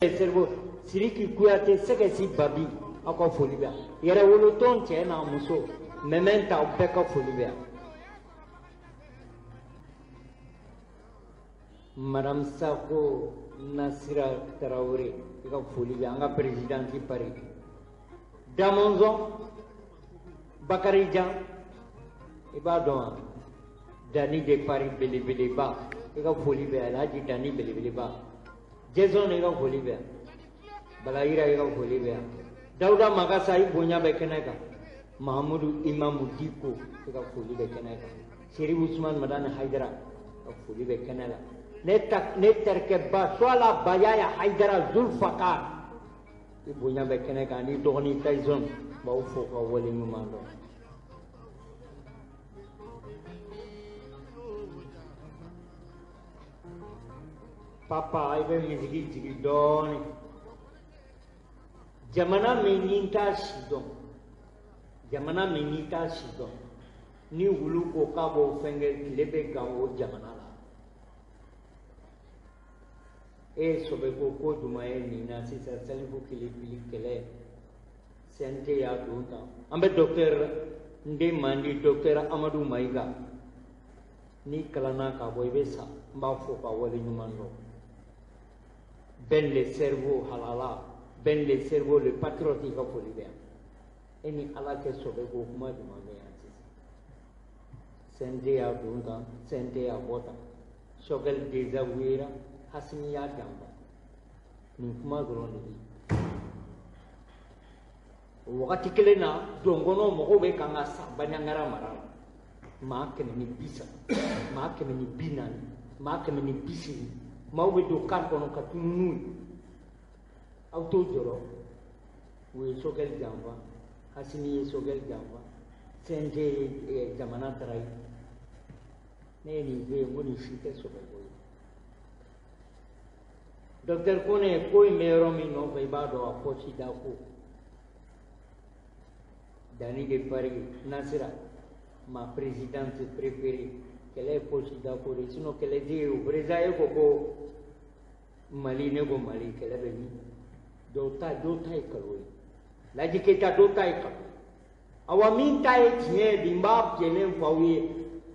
Cerveau Sidiki Kuyate Sɛgɛsi Babi, aw ka foli bɛ yan. Yɛrɛwolotɔn cɛ n'a muso mɛmɛn ta, aw bɛɛ ka foli bɛ yan. Madame Sako Nasira Tarawele, i ka foli bɛ yan, an ka présidente Paris. Damɔnzɔn Bakarijan, i b'a dɔn wa? Dani de Paris belebeleba, i ka foli bɛ yan. Alhaji Dani belebeleba. Jason, i ka foli bɛ yan. Balayira, i ka foli bɛ yan. Dawuda Magasa, i bonya bɛ kɛnɛ kan. Mahamudu Imamu Diko, i ka foli bɛ kɛnɛ kan. Serifu Usman Madani Hayidara, i ka foli bɛ kɛnɛ la. Ne ta ne terikɛba Suala Bayaya Hayidara Zulfakar, i bonya bɛ kɛnɛ kan ani dɔgɔnin Tyson, b'aw fo ka wale ɲuman dɔn. Papa, i bɛ misigi jigin dɔɔnin. Jamana min ni t'a si dɔn, jamana min ni t'a si dɔn, ni wulu ko k'a b'o fɛn kɛ, tile bɛ gan o jamana la. E ye sɔbɛko ko jumɛn ye nin na sisan? Salifu Kilibili kɛlɛ, CNT y'a don tan. An bɛ docteur n den mandi, docteur Amadu Mayiga, n'i kalanna ka bɔ i bɛ sa, n b'a fɔ ka wale ɲuman dɔn. Ben le cerveau halala, Ben le cerveau le patriote, i ka foli bɛ yan. E ni Ala cɛ, sɔbɛ ko kuma jumɛn bɛ yan sisan? CNT y'a don tan, CNT y'a bɔ tan, Choguel désavouera, Assimi y'a janfa, nin kuma dɔrɔn de bɛ yen. O wagati kelen na, Dɔnkɔnɔ mɔgɔw bɛ kan ka sa Bandiagara mara la, maa 130, maa 140, maa 180, maaw bɛ don kari kɔnɔ ka tunu n'u ye. Aw t'o jɔrɔ. U ye Choguel janfa, Assimi ye Choguel janfa, CNT ye jamana trahi. Ne ye nin f'e ye, n ko nin si tɛ sɔbɛko ye. Docteur Kone, ko in bɛ yɔrɔ min nɔfɛ, i b'a dɔn, a pɔsi da ko Dani de Paris Nasira, ma présidente préférée, kɛlɛ ye pɔsi da ko de, sinon kɛlɛ tɛ yen. O président e ko ko Mali, ne ko Mali kɛlɛ bɛ min? Dɔw ta, dɔw ta ye kalo ye. Laji Keyita, dɔw ta ye kalo ye. Awa, min ta ye tiɲɛ ye bi, n b'a jɛlen fɔ aw ye,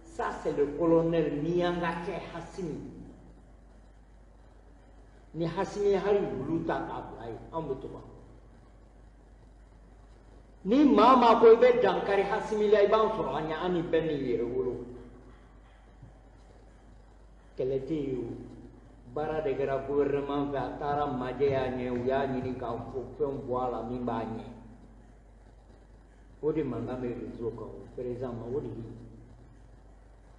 ça c'est le colonel Miyankakɛ Hasimi. Ni Hasimi ye hali wulu ta k'a bila yen, anw bɛ to ni maa maa ko i bɛ dankari Hasimi la, i b'an sɔrɔ an ɲɛ, an ni bɛɛ ni yɛrɛ wolo. Kɛlɛ tɛ yen o, baara de kɛra gouvernement fɛ, a taara majɛ y'a ɲɛ, u y'a ɲini k'a fɔ fɛn bɔ a la min b'a ɲɛ. O de mankan bɛ réseau kan o président ma, o de bɛ yen.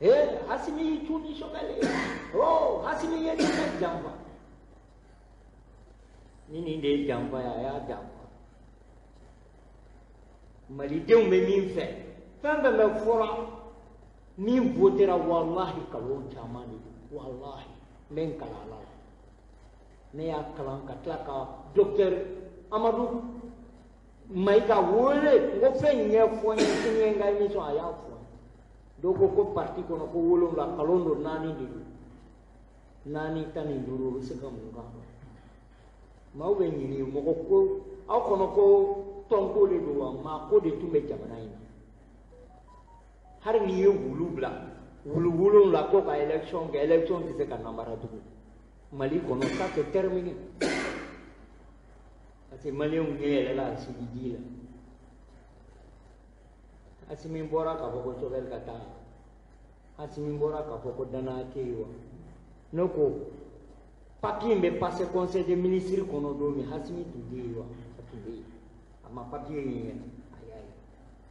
Ee, Hasimi y'i cun ni Choguel ye, oh, Hasimi ye nin janfa. Ni nin de ye janfa ye, a y'a janfa. Malidenw bɛ min fɛ, fɛn fɛn bɛ fɔra min votera, walahi kalon caman de don. Walahi, n bɛ n kalan Ala la, ne y'a kalan ka tila ka docteur Amadu Mayiga wele, n ko fɛn in ɲɛfɔ n ye sini ye n ka émission, a y'a fɔ n ye. Dɔw ko ko parti kɔnɔ ko 7, kalon don, 4 de don, 4 15, o bɛ se ka mun kan? Maaw bɛ ɲini mɔgɔ ko aw kɔnɔ ko tɔnko de don wa, maa ko de tun bɛ jamana in na. Hali n'i ye wulu bila, wulu 7 ko ka élection kɛ, élection tɛ se ka namara tugun Mali kɔnɔ, ça c'est terminé, parce que maliyɛnw ɲɛ yɛlɛla a sigi ji la. Asimi bɔra k'a fɔ ko Choguel ka taa, Asimi bɔra k'a fɔ ko danaya tɛ yen wa. Ne ko papier in bɛ passer conseil des ministres kɔnɔ don min, Asimi tun tɛ yen wa? A tun bɛ yen, a ma papier in ye, a y'a ye.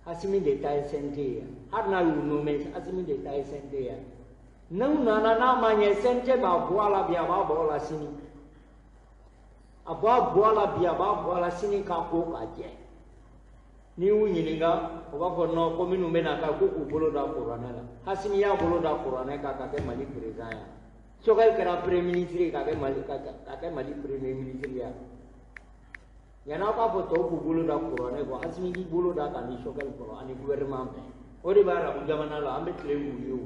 Asimi de ta ye CNT ye, hali n'a y'u nommé, Asimi de ta ye CNT ye. N'u nana n'a ma ɲɛ, CNT b'a bɔ a la bi, a b'a bɔ a la sini, a b'a bɔ a la bi, a b'a bɔ a la sini, k'a ko k'a jɛ. N'i y'u ɲininka, u b'a fɔ non, ko minnu bɛna kan ko k'u bolo da kuranɛ la. Asimi y'a bolo da kuranɛ kan ka kɛ Mali président ye, Choguel kɛra premier ministre ye, ka kɛ Mali ka kɛ Mali premier ministre ye. Yanni aw k'a fɔ tɔw k'u bolo da kuranɛ kɔ, Asimi k'i bolo da kan ni Choguel kɔrɔ ani gouvernement bɛɛ. O de b'a arabu jamana la, an bɛ tile k'u ye o,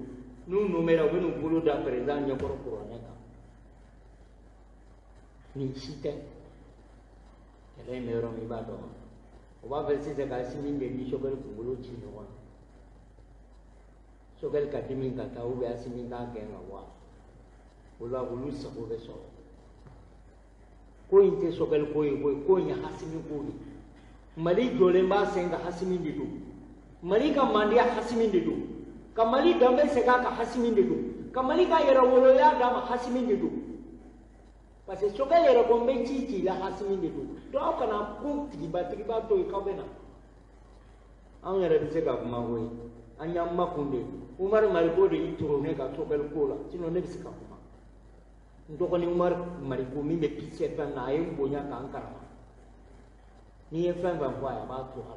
n'u nommera, u bɛ n'u bolo da président ɲɛkɔrɔ kuranɛ kan. Nin si tɛ. Kɛlɛ in bɛ yɔrɔ min i b'a dɔn. O b'a fɛ sisan ka Asimi de ni Choguel kunkolo ci ɲɔgɔn na. Choguel ka dimi ka taa ou bien Asimi k'a gɛn ka bɔ a la. O la olu sago bɛ sɔrɔ. Ko in tɛ Choguel ko ye koyi, ko in ye Asimi ko de ye. Mali jɔlen b'a sen kan Asimi de don. Mali ka mandiya Asimi de don. Ka Mali danbe segin a kan Asimi de don. Ka Mali ka yɛrɛwoloya d'a ma Asimi de don. Parce que Choguel yɛrɛ ko n bɛ ci ci la Asimi de don. Donc aw kana ko tigiba tigiba to yen k'aw bɛ na. Anw yɛrɛ bɛ se ka kuma koyi. An y'an makun de. Umaru Mariko de y'i toro ne ka Choguel ko la. Sinon ne bɛ se ka kuma. N dɔgɔnin Umaru Mariko min bɛ PCFM na, a ye n bonya k'an karama. N'i ye fɛn fɛn fɔ a ye, a b'a to a la.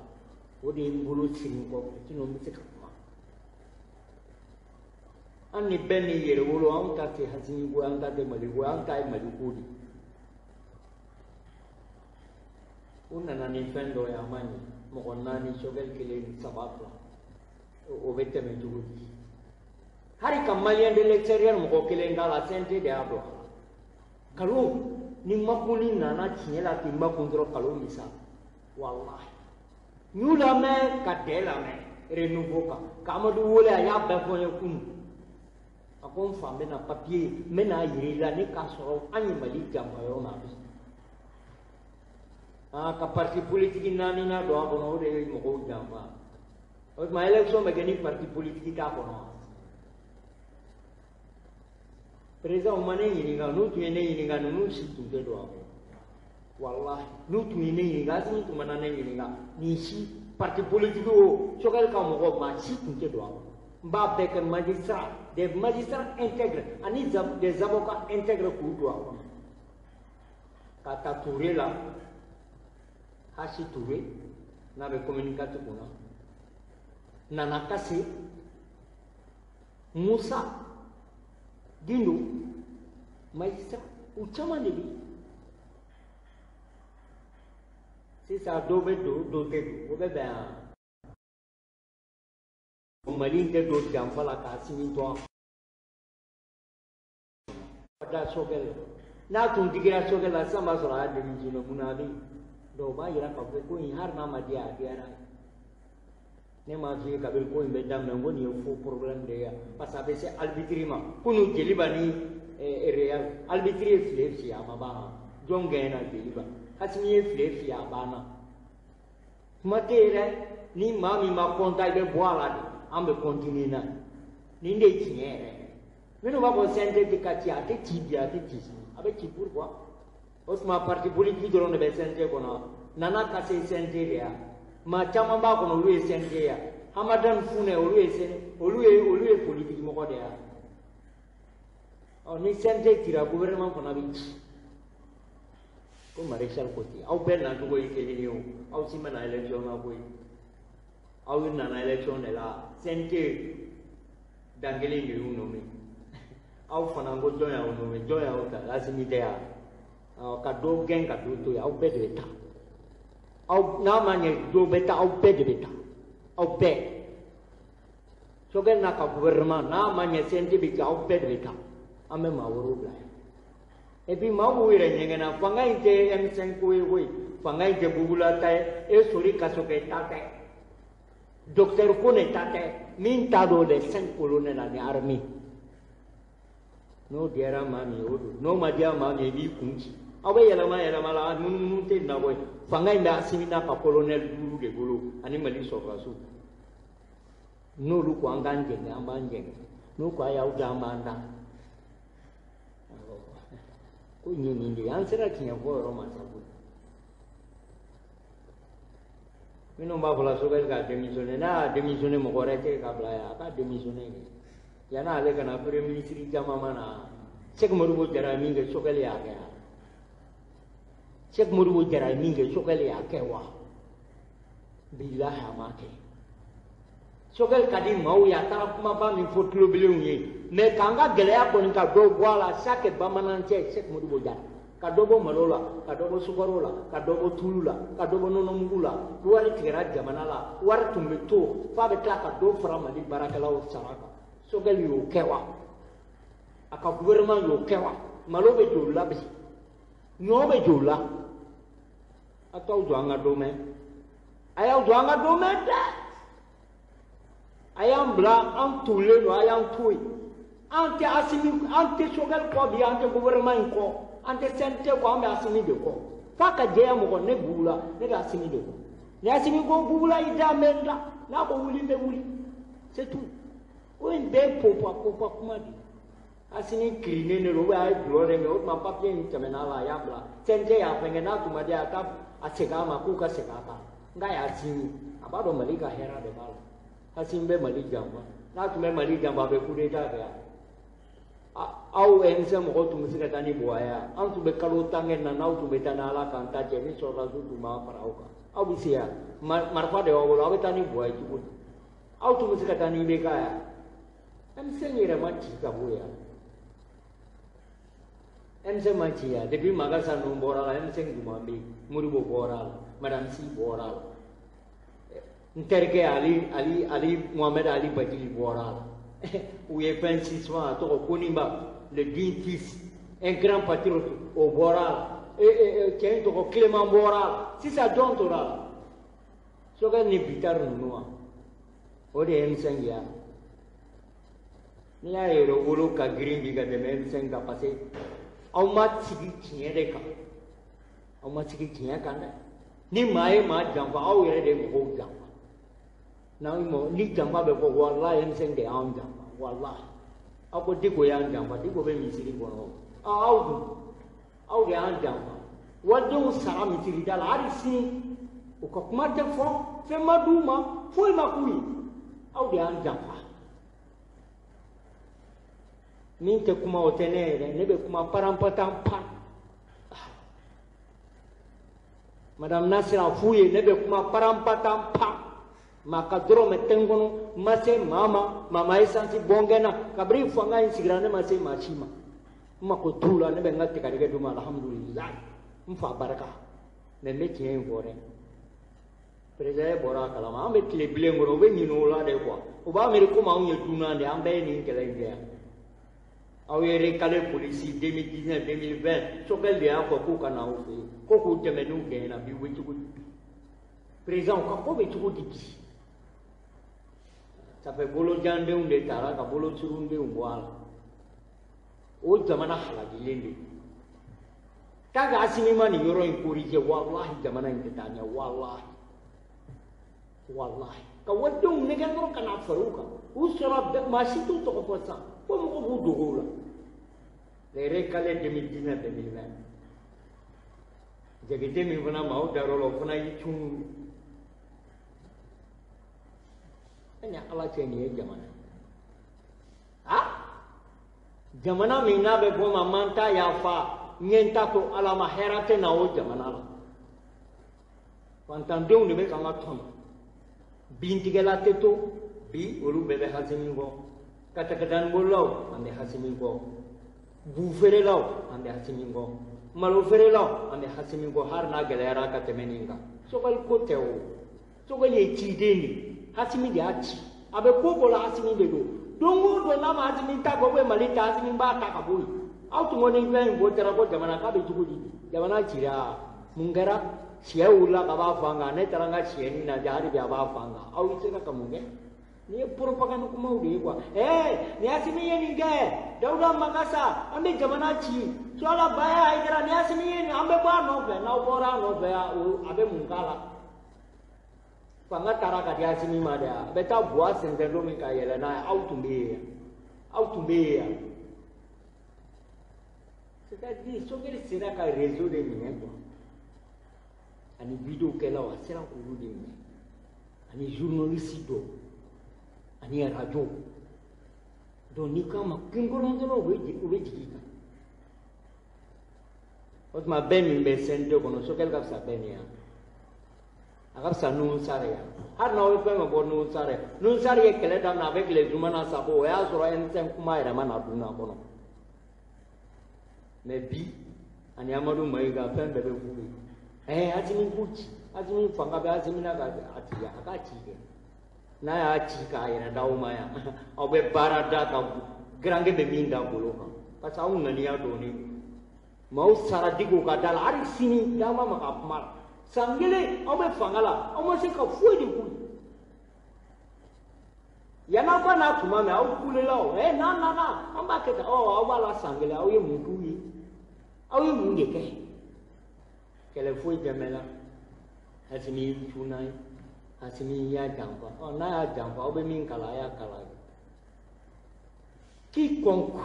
O de ye n bolo siri n kɔfɛ, sinon n bɛ se ka kuma. An ni bɛɛ ni yɛrɛwolo, anw ta tɛ Asimi ko ye, an ta tɛ Mali ko ye, an ta ye Mali ko de ye. U nana ni fɛn dɔ ye, a ma ɲɛ. Mɔgɔ naani, Choguel kelen, saba, fila. O bɛ tɛmɛ cogo di? Hali ka Malien de l'extérieur mɔgɔ kelen k'a la, CNT de y'a don a la. Kalon ni makuni nana tiɲɛ la k'i makun dɔrɔn kalon bɛ sa. Walahi. N y'u lamɛn ka dɛ lamɛn Renouveau kan. Ka Amadu wele, a y'a bɛɛ fɔ n ye kunun. A ko n fa, n bɛna papier, n bɛna yira i la ne k'a sɔrɔ an ye Mali janfa yɔrɔ min a bɛ. Aa, ka parti politique naani na don a kɔnɔ, o de ye mɔgɔw janfa. O tuma élection bɛ kɛ ni parti politique t'a kɔnɔ. Président, u ma ne ɲininka. N'u tun ye ne ɲininka, ninnu si tun tɛ don a kɔnɔ. Walahi, n'u tun ye ne ɲininka, Asimi tun mana ne ɲininka, nin si parti politique o, Choguel ka mɔgɔ, maa si tun tɛ don a kɔnɔ. N b'a bɛɛ kɛ magistrat, des magistrats intègres ani des avocats intègres k'u don a kɔnɔ. Ka ta Touré la, Hasi Touré n'a bɛ communicateur kunna, Nana Kase, Musa Gindo, magistrat, u caman de bɛ yen. Sisan dɔw bɛ don, dɔw tɛ don, o bɛ bɛn yan. Mali tɛ don janfa la k'a sini to a da Choguel la. N'a tun digira Choguel la, sisan b'a sɔrɔ a y'a démissionné. Mun na a bɛ yen? Donc o b'a yira k'a fɔ ko in, hali n'a ma diya, a diyara ye. Ne m'a f'i ye kabini ko in bɛ daminɛ, n ko nin ye faux problème de ye, parce que a bɛ se arbitre ma. Kunun Joliba ni Real, arbitre ye file fiyɛ, a ma ban. Jɔn gɛnna? Joliba. Asimi ye file fiyɛ, a banna. Kuma tɛ yen dɛ. Ni maa min ma content, i bɛ bɔ a la de. An bɛ continuer n'a ye. Nin de ye tiɲɛ yɛrɛ ye. Minnu b'a fɔ CNT tɛ ka ci, a tɛ ci bi, a tɛ ci sini, a bɛ ci. Pourquoi? O tuma parti politique dɔrɔn de bɛ CNT kɔnɔ. Nana Kase CNT de ya. Maa caman b'a kɔnɔ, olu ye CNT ya. Hamadan Funɛ, olu ye CNT, olu ye politique mɔgɔ de ya. Ɔ, ni CNT cira, gouvernement fana bɛ ci. Ko maréchal ko ten, aw bɛɛ nacogo ye kelen ye o, aw si ma na élection na koyi. Aw nana élection de la, CNT dan kelen de y'u nommé. Aw fana ko jɔn y'aw nommé, jɔn y'aw ta? Asimi tɛ yan. Ka dɔ gɛn ka dɔ to yen, aw bɛɛ de bɛ taa. Aw n'a ma ɲɛ, dɔ bɛ taa, aw bɛɛ de bɛ taa, aw bɛɛ. Choguel n'a ka gouvernement, n'a ma ɲɛ, CNT bɛ ci, aw bɛɛ de bɛ taa. An bɛ maa wɛrɛw bila yan. Et puis maaw b'u yɛrɛ ɲɛgɛnna. Fanga in tɛ M5 ko ye koyi, fanga in tɛ Bugula ta ye, e Sori Kasokɛ ta tɛ, docteur Kone ta tɛ. Min ta don, les cinq colonels ani armée. N'o diyara maa min ye, o don. N'o ma diya maa min ye, i b'i kun ci. Aw bɛ yɛlɛma yɛlɛma la, munumunu tɛ na koyi. Fanga in bɛ Asimi n'a ka colonel duuru de bolo ani Mali sɔrɔdasiw. N'olu ko an k'an jɛngɛ, an b'an jɛngɛ. N'u ko a y'aw da, an b'an da. Ko in ye nin de ye. An sera tiɲɛ fɔ yɔrɔ ma sa koyi. Minnu b'a fɔ la Choguel ka démissionner, n'a y'a démissionner, mɔgɔ wɛrɛ tɛ ka bila yan. A ka démissionner kɛ yan'ale ka na. Premier ministre caman ma na. Cheick Modibo Diarra ye min kɛ, Choguel y'a kɛ wa? Cheick Modibo Diarra ye min kɛ, Choguel y'a kɛ wa? Bilahi, a m'a kɛ. Choguel ka di maaw ye, a taara kumaba min fɔ tulobilenw ye, mais k'an ka gɛlɛya kɔni ka dɔ bɔ a la, chaque bamanancɛ, Cheick Modibo Diarra ka dɔ bɔ malo la, ka dɔ bɔ sukaro la, ka dɔ bɔ tulu la, ka dɔ bɔ nɔnɔmugu la. Wari tigɛra jamana la, wari tun bɛ to f'a bɛ tila ka dɔ fara Mali baarakɛlaw sara kan. Choguel y'o kɛ wa? A ka gouvernement y'o kɛ wa? Malo bɛ don la bi. Ɲɔ bɛ joli la. A t'aw jɔ an ka don mɛn. A y'aw jɔ an ka don mɛn dɛ. A y'an bila, an tugulen don, a y'an to yen. An tɛ Asimi, an tɛ Choguel kɔ bi, an tɛ gouvernement in kɔ, an tɛ CNT kɔ, an bɛ Asimi de kɔ. F'a ka jɛya mɔgɔ, ne Bubula, ne bɛ Asimi de kɔ. Ni Asimi ko Bubula i da, n bɛ n da. N'a ko wuli, n bɛ wuli. C'est tout. O in bɛɛ ye popa popa kuma de ye. Asimi kirinen de don, ou bien a ye dulɔ de min, o tuma papier in tɛmɛna a la, a y'a bila. CNT y'a fɛnkɛ, n'a tun ma di a ta a segin a ma k'u ka segin a kan. N k'a y'a signé. A b'a dɔn Mali ka hɛrɛ de b'a la. Asimi bɛ Mali janfa. N'a tun bɛ Mali janfa, a bɛ coup d'état kɛ yan. Aw M5 mɔgɔw tun bɛ se ka taa ni Buwa ye yan. An tun bɛ kalo 10 kɛ na, n'aw tun bɛ taa ni Ala k'an ta cɛ, ni sɔrɔdasiw tun b'an fara aw kan. Aw bɛ se yan. Marifa de b'aw bolo, aw bɛ taa ni Buwa ye cogo di? Aw tun bɛ se ka taa ni IBK yan. M5 yɛrɛ ma ci ka bɔ yan. M5 ma ci yan. Depuis Magasa ninnu bɔra la, M5 jumɛn bɛ yen? Modibo bɔra la, Madame Sy bɔra la. N terikɛ Ali, Ali, Ali, Mohamed Ali Badjili bɔra la. U ye fɛn suspend, a tɔgɔ Koniba, le digne fils, un grand patriote, o bɔra la. Cɛ in tɔgɔ Clément bɔra la. Sisan jɔn tora la? Choguel ni Bitar ninnu wa? O de ye M5 ye. N'i y'a yɛrɛ wolo ka girin bi ka tɛmɛ M5 kan, parce que aw ma sigi tiɲɛ de kan. Aw ma sigi tiɲɛ kan dɛ. Ni maa ye maa janfa, aw yɛrɛ de ye mɔgɔw janfa. N'aw mɔ, ni janfa bɛ fɔ, walahi M5 de y'anw janfa, walahi. Aw ko Diko y'an janfa, Diko bɛ misiri kɔnɔ. Aw dun, aw de y'an janfa. Walidenw sara misiri da la, hali sini u ka kuma tɛ fɔ, fɛn ma d'u ma, foyi ma k'u ye. Aw de y'an janfa. Min tɛ kuma o tɛ ne ye dɛ, ne bɛ kuma paranpatan pa. Madame Nasira f'u ye, ne bɛ kuma paranpatan pa. Maa ka dɔrɔmɛ tɛ n kɔnɔ, n ma se maa ma, maa ma essence bɔn kɛ n na. Kabini fanga in sigira, ne ma se maa si ma. N mako t'u la, ne bɛ n ka tigadɛgɛ d'u ma, alhamdulilayi. N fa barika. Mais n bɛ tiɲɛ in fɔ dɛ. Président bɔra a kalama, an bɛ tile bilen kɔnɔ, u bɛ ɲinɛ o la de quoi. U b'a miiri komi anw ye dunan de ye, an bɛɛ ye nin kɛlɛ in kɛ yan. Aw ye recalé polisi 2019, 2020, Choguel de y'a fɔ k'u ka na aw fɛ yen, ko k'u dɛmɛ n'u gɛnna, bi u bɛ cogo di? Président, u ka ko bɛ cogo di bi? Ça fait bolojandenw de taara ka bolosurundenw bɔ a la. O jamana halakilen de. Tant que Asimi ma nin yɔrɔ in corriger, walahi jamana in tɛ taa ɲɛ, walahi. Walahi. Ka walidenw nɛgɛ dɔrɔn ka na fara u kan. U sɔrɔ bɛɛ, maa si t'u tɔgɔ fɔ sisan. Fo mɔgɔw b'u dogo u la. Les recalés 2019, 2020. Jakite min fana maaw dar'o la, o fana y'i cun. E ni Ala cɛ, nin ye jamana ye. Ah? Jamana min n'a bɛ fɔ o ma man ta yafa, n ye n ta to Ala ma, hɛrɛ tɛ na o jamana la. Fantandenw de bɛ k'an ka tɔnɔ. Bintigɛla tɛ to, bi olu bɛɛ bɛ Hasimi kɔ. Katakatanin bolilaw, an bɛ Hasimi kɔ. Bu feerelaw, an bɛ Hasimi kɔ. Malo feerelaw, an bɛ Hasimi kɔ, hali n'a gɛlɛyara ka tɛmɛ nin kan. Choguel ko tɛ o. Choguel ye ciden de ye. Hasimi de y'a ci. A bɛ ko o ko la, Hasimi de don. Don o don n'a ma Hasimi ta kɔ, ou Mali ta, Hasimi b'a ta ka bɔ yen. Aw tun ko ni fɛn in votera ko jamana k'a bɛ cogo di? Jamana cira. Mun kɛra? Sɛ wulila ka b'a fan kan. Ne taara n ka sɛni lajɛ, hali bi a b'a fan kan. Aw sera ka mun kɛ? Nin ye propagande kumaw de ye quoi. Ni Asimi ye nin kɛ, Dawuda Magasa, an bɛ jamana ci. Suala Baya Hayidara, ni Asimi ye nin, an bɛ bɔ a nɔfɛ. N'aw bɔra a nɔfɛ, a bɛ mun k'a la? Fanga taara ka di Asimi ma de, a bɛ taa buwa sɛnsɛn don min ka yɛlɛ n'a ye, aw tun bɛ yen yan. Aw tun bɛ yen yan. C'est-à-dire, Choguel sera ka réseau de minɛ quoi. Ani vidéo kɛlaw, a sera k'olu de minɛ. Ani journaliste dɔw. Ani radio. Donc n'i k'a ma kunkolon dɔrɔn, u bɛ jigin i kan. O tuma bɛɛ min bɛ CNT kɔnɔ, Choguel ka fisa bɛɛ ni yan. A ka fisa Nuhu Sare yan. Hali n'aw ye fɛn fɛn fɔ Nuhu Sare, Nuhu Sare ye kɛlɛ daminɛ, a bɛ tile Zumana Sako, o y'a sɔrɔ M5 kuma yɛrɛ ma na dunan kɔnɔ. Mais bi, ani Amadu Mayiga, fɛn bɛɛ bɛ f'u ye. Asimi k'u ci, Asimi fanga bɛ Asimi na ka a ci, a k'a ci kɛ. N'a y'a ci k'a yɛrɛ d'aw ma yan, aw bɛ baara da ka garankɛ bɛ min da golo kan. Parce que aw ŋaniya dɔnnen don. Maaw sara Dicko ka da la, hali sini da ma maga kuma la. San kelen aw bɛ fanga la, aw ma se ka foyi de k'u ye. Yan'aw ka na tuma min, aw kulela o, ɛ n'a nana an b'a kɛ tan, ɔ aw b'a la san kelen, aw ye mun k'u ye? Aw ye mun de kɛ? Kɛlɛ foyi tɛmɛna. Asimi y'i cun n'a ye, Asimi y'a janfa. Ɔ n'a y'a janfa, aw bɛ min kalan, a y'a kalan. Quiconque,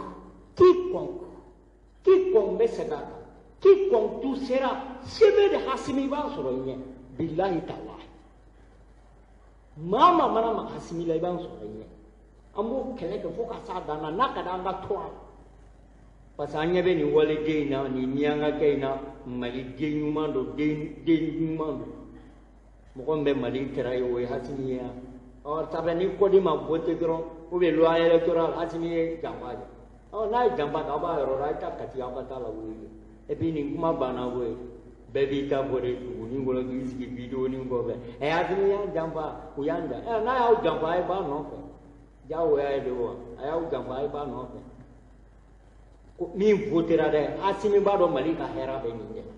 quiconque, quiconque bɛ segin a kan, quiconque touchera cheveu de Hasimi, i b'a sɔrɔ i ɲɛ. Bilahi talahi, maa maa mana maga Hasimi la, i b'an sɔrɔ i ɲɛ. An b'o kɛlɛ kɛ fo ka s'a dan na, n'a ka di an ka to a la, parce que an ɲɛ bɛ nin waleden in na, nin miyankakɛ in na. Mali den ɲuman don, den den ɲuman don. Mɔgɔ min bɛ Mali trahir, o ye Hasimi ye. Ɔ ça fait ni code ma voté dɔrɔn, ou bien loi électorale, Hasimi ye janfa kɛ. Ɔ n'a ye janfa kɛ, aw b'a yɔrɔ la, a ye taa Kati, aw ka taa lawuli. Et puis nin kuma banna koyi, bɛɛ b'i ta fɔ de dugunin kɔnɔ k'i sigi vidéo kɔfɛ. Ɛ Hasimi y'an janfa, u y'an janfa. Ɛ n'a y'aw janfa, a ye b'a nɔfɛ, diyagoya ye de wa, a y'aw janfa, a ye b'a nɔfɛ. Ko min votera dɛ, Hasimi b'a dɔn Mali ka hɛrɛ bɛ nin de la.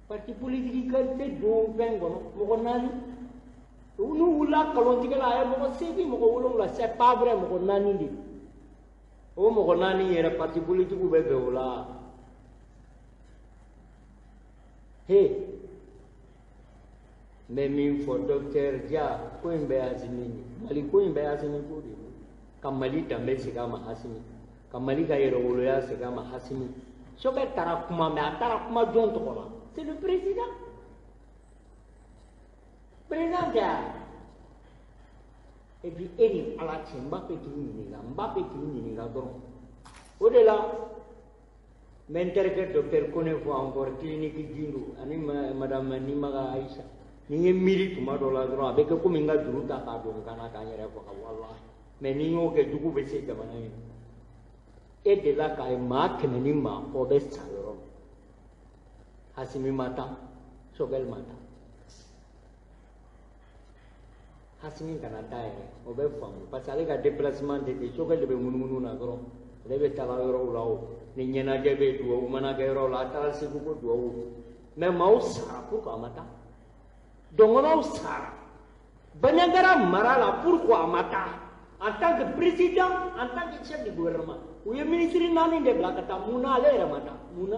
Parti politique ka tɛ don fɛn kɔnɔ, mɔgɔ naani n'u wulila nkalontigɛ la, a ye mɔgɔ seegin, mɔgɔ wolonwula, c'est pas vrai, mɔgɔ naani de. O mɔgɔ naani yɛrɛ, parti politique bɛ bɛn o la. He, n bɛ min fɔ docteur Dia, ko in bɛɛ Asimi ye, Mali ko in bɛɛ Asimi ko de ye. Ka Mali danbe segin a ma, Asimi ka Mali ka yɛrɛwoloya segin a ma. Asimi Choguel taara kuma, mais a taara kuma jɔn tɔgɔ la? C'est le président, président tɛ wa? Et puis e ni Ala cɛ, n b'a fɛ k'i ɲininka, n b'a fɛ k'i ɲininka dɔrɔn. O de la n bɛ n terikɛ docteur Kone fɔ encore, clinique Gindo, ani madame Nimaga Aïcha. Ni n ye miiri tuma dɔ la dɔrɔn, a bɛ kɛ komi n ka juru ta k'a don n kan na k'an yɛrɛ faga, walahi. Mais ni n y'o kɛ, jugu bɛ se jamana in. E delila k'a ye maa 100 ni maa kɔ bɛ sa yɔrɔ min, Asimi ma taa, Choguel ma taa. Asimi kana taa yɛrɛ, o bɛ faamu, parce que ale ka déplacement tɛ ten. Choguel de bɛ munumunu na dɔrɔn, ale bɛ taga yɔrɔw la. O ni ɲɛnajɛ bɛ, duwawu mana kɛ yɔrɔw la, a taara Segu ko duwawu. Mais maaw sara, pourquoi a ma taa? Dɔngɔnɔw sara Bandiagara mara la, pourquoi a ma taa en tant que président, en tant que chef du gouvernement? U ye ministre naani de bila ka taa, mun na ale yɛrɛ ma taa? Mun na,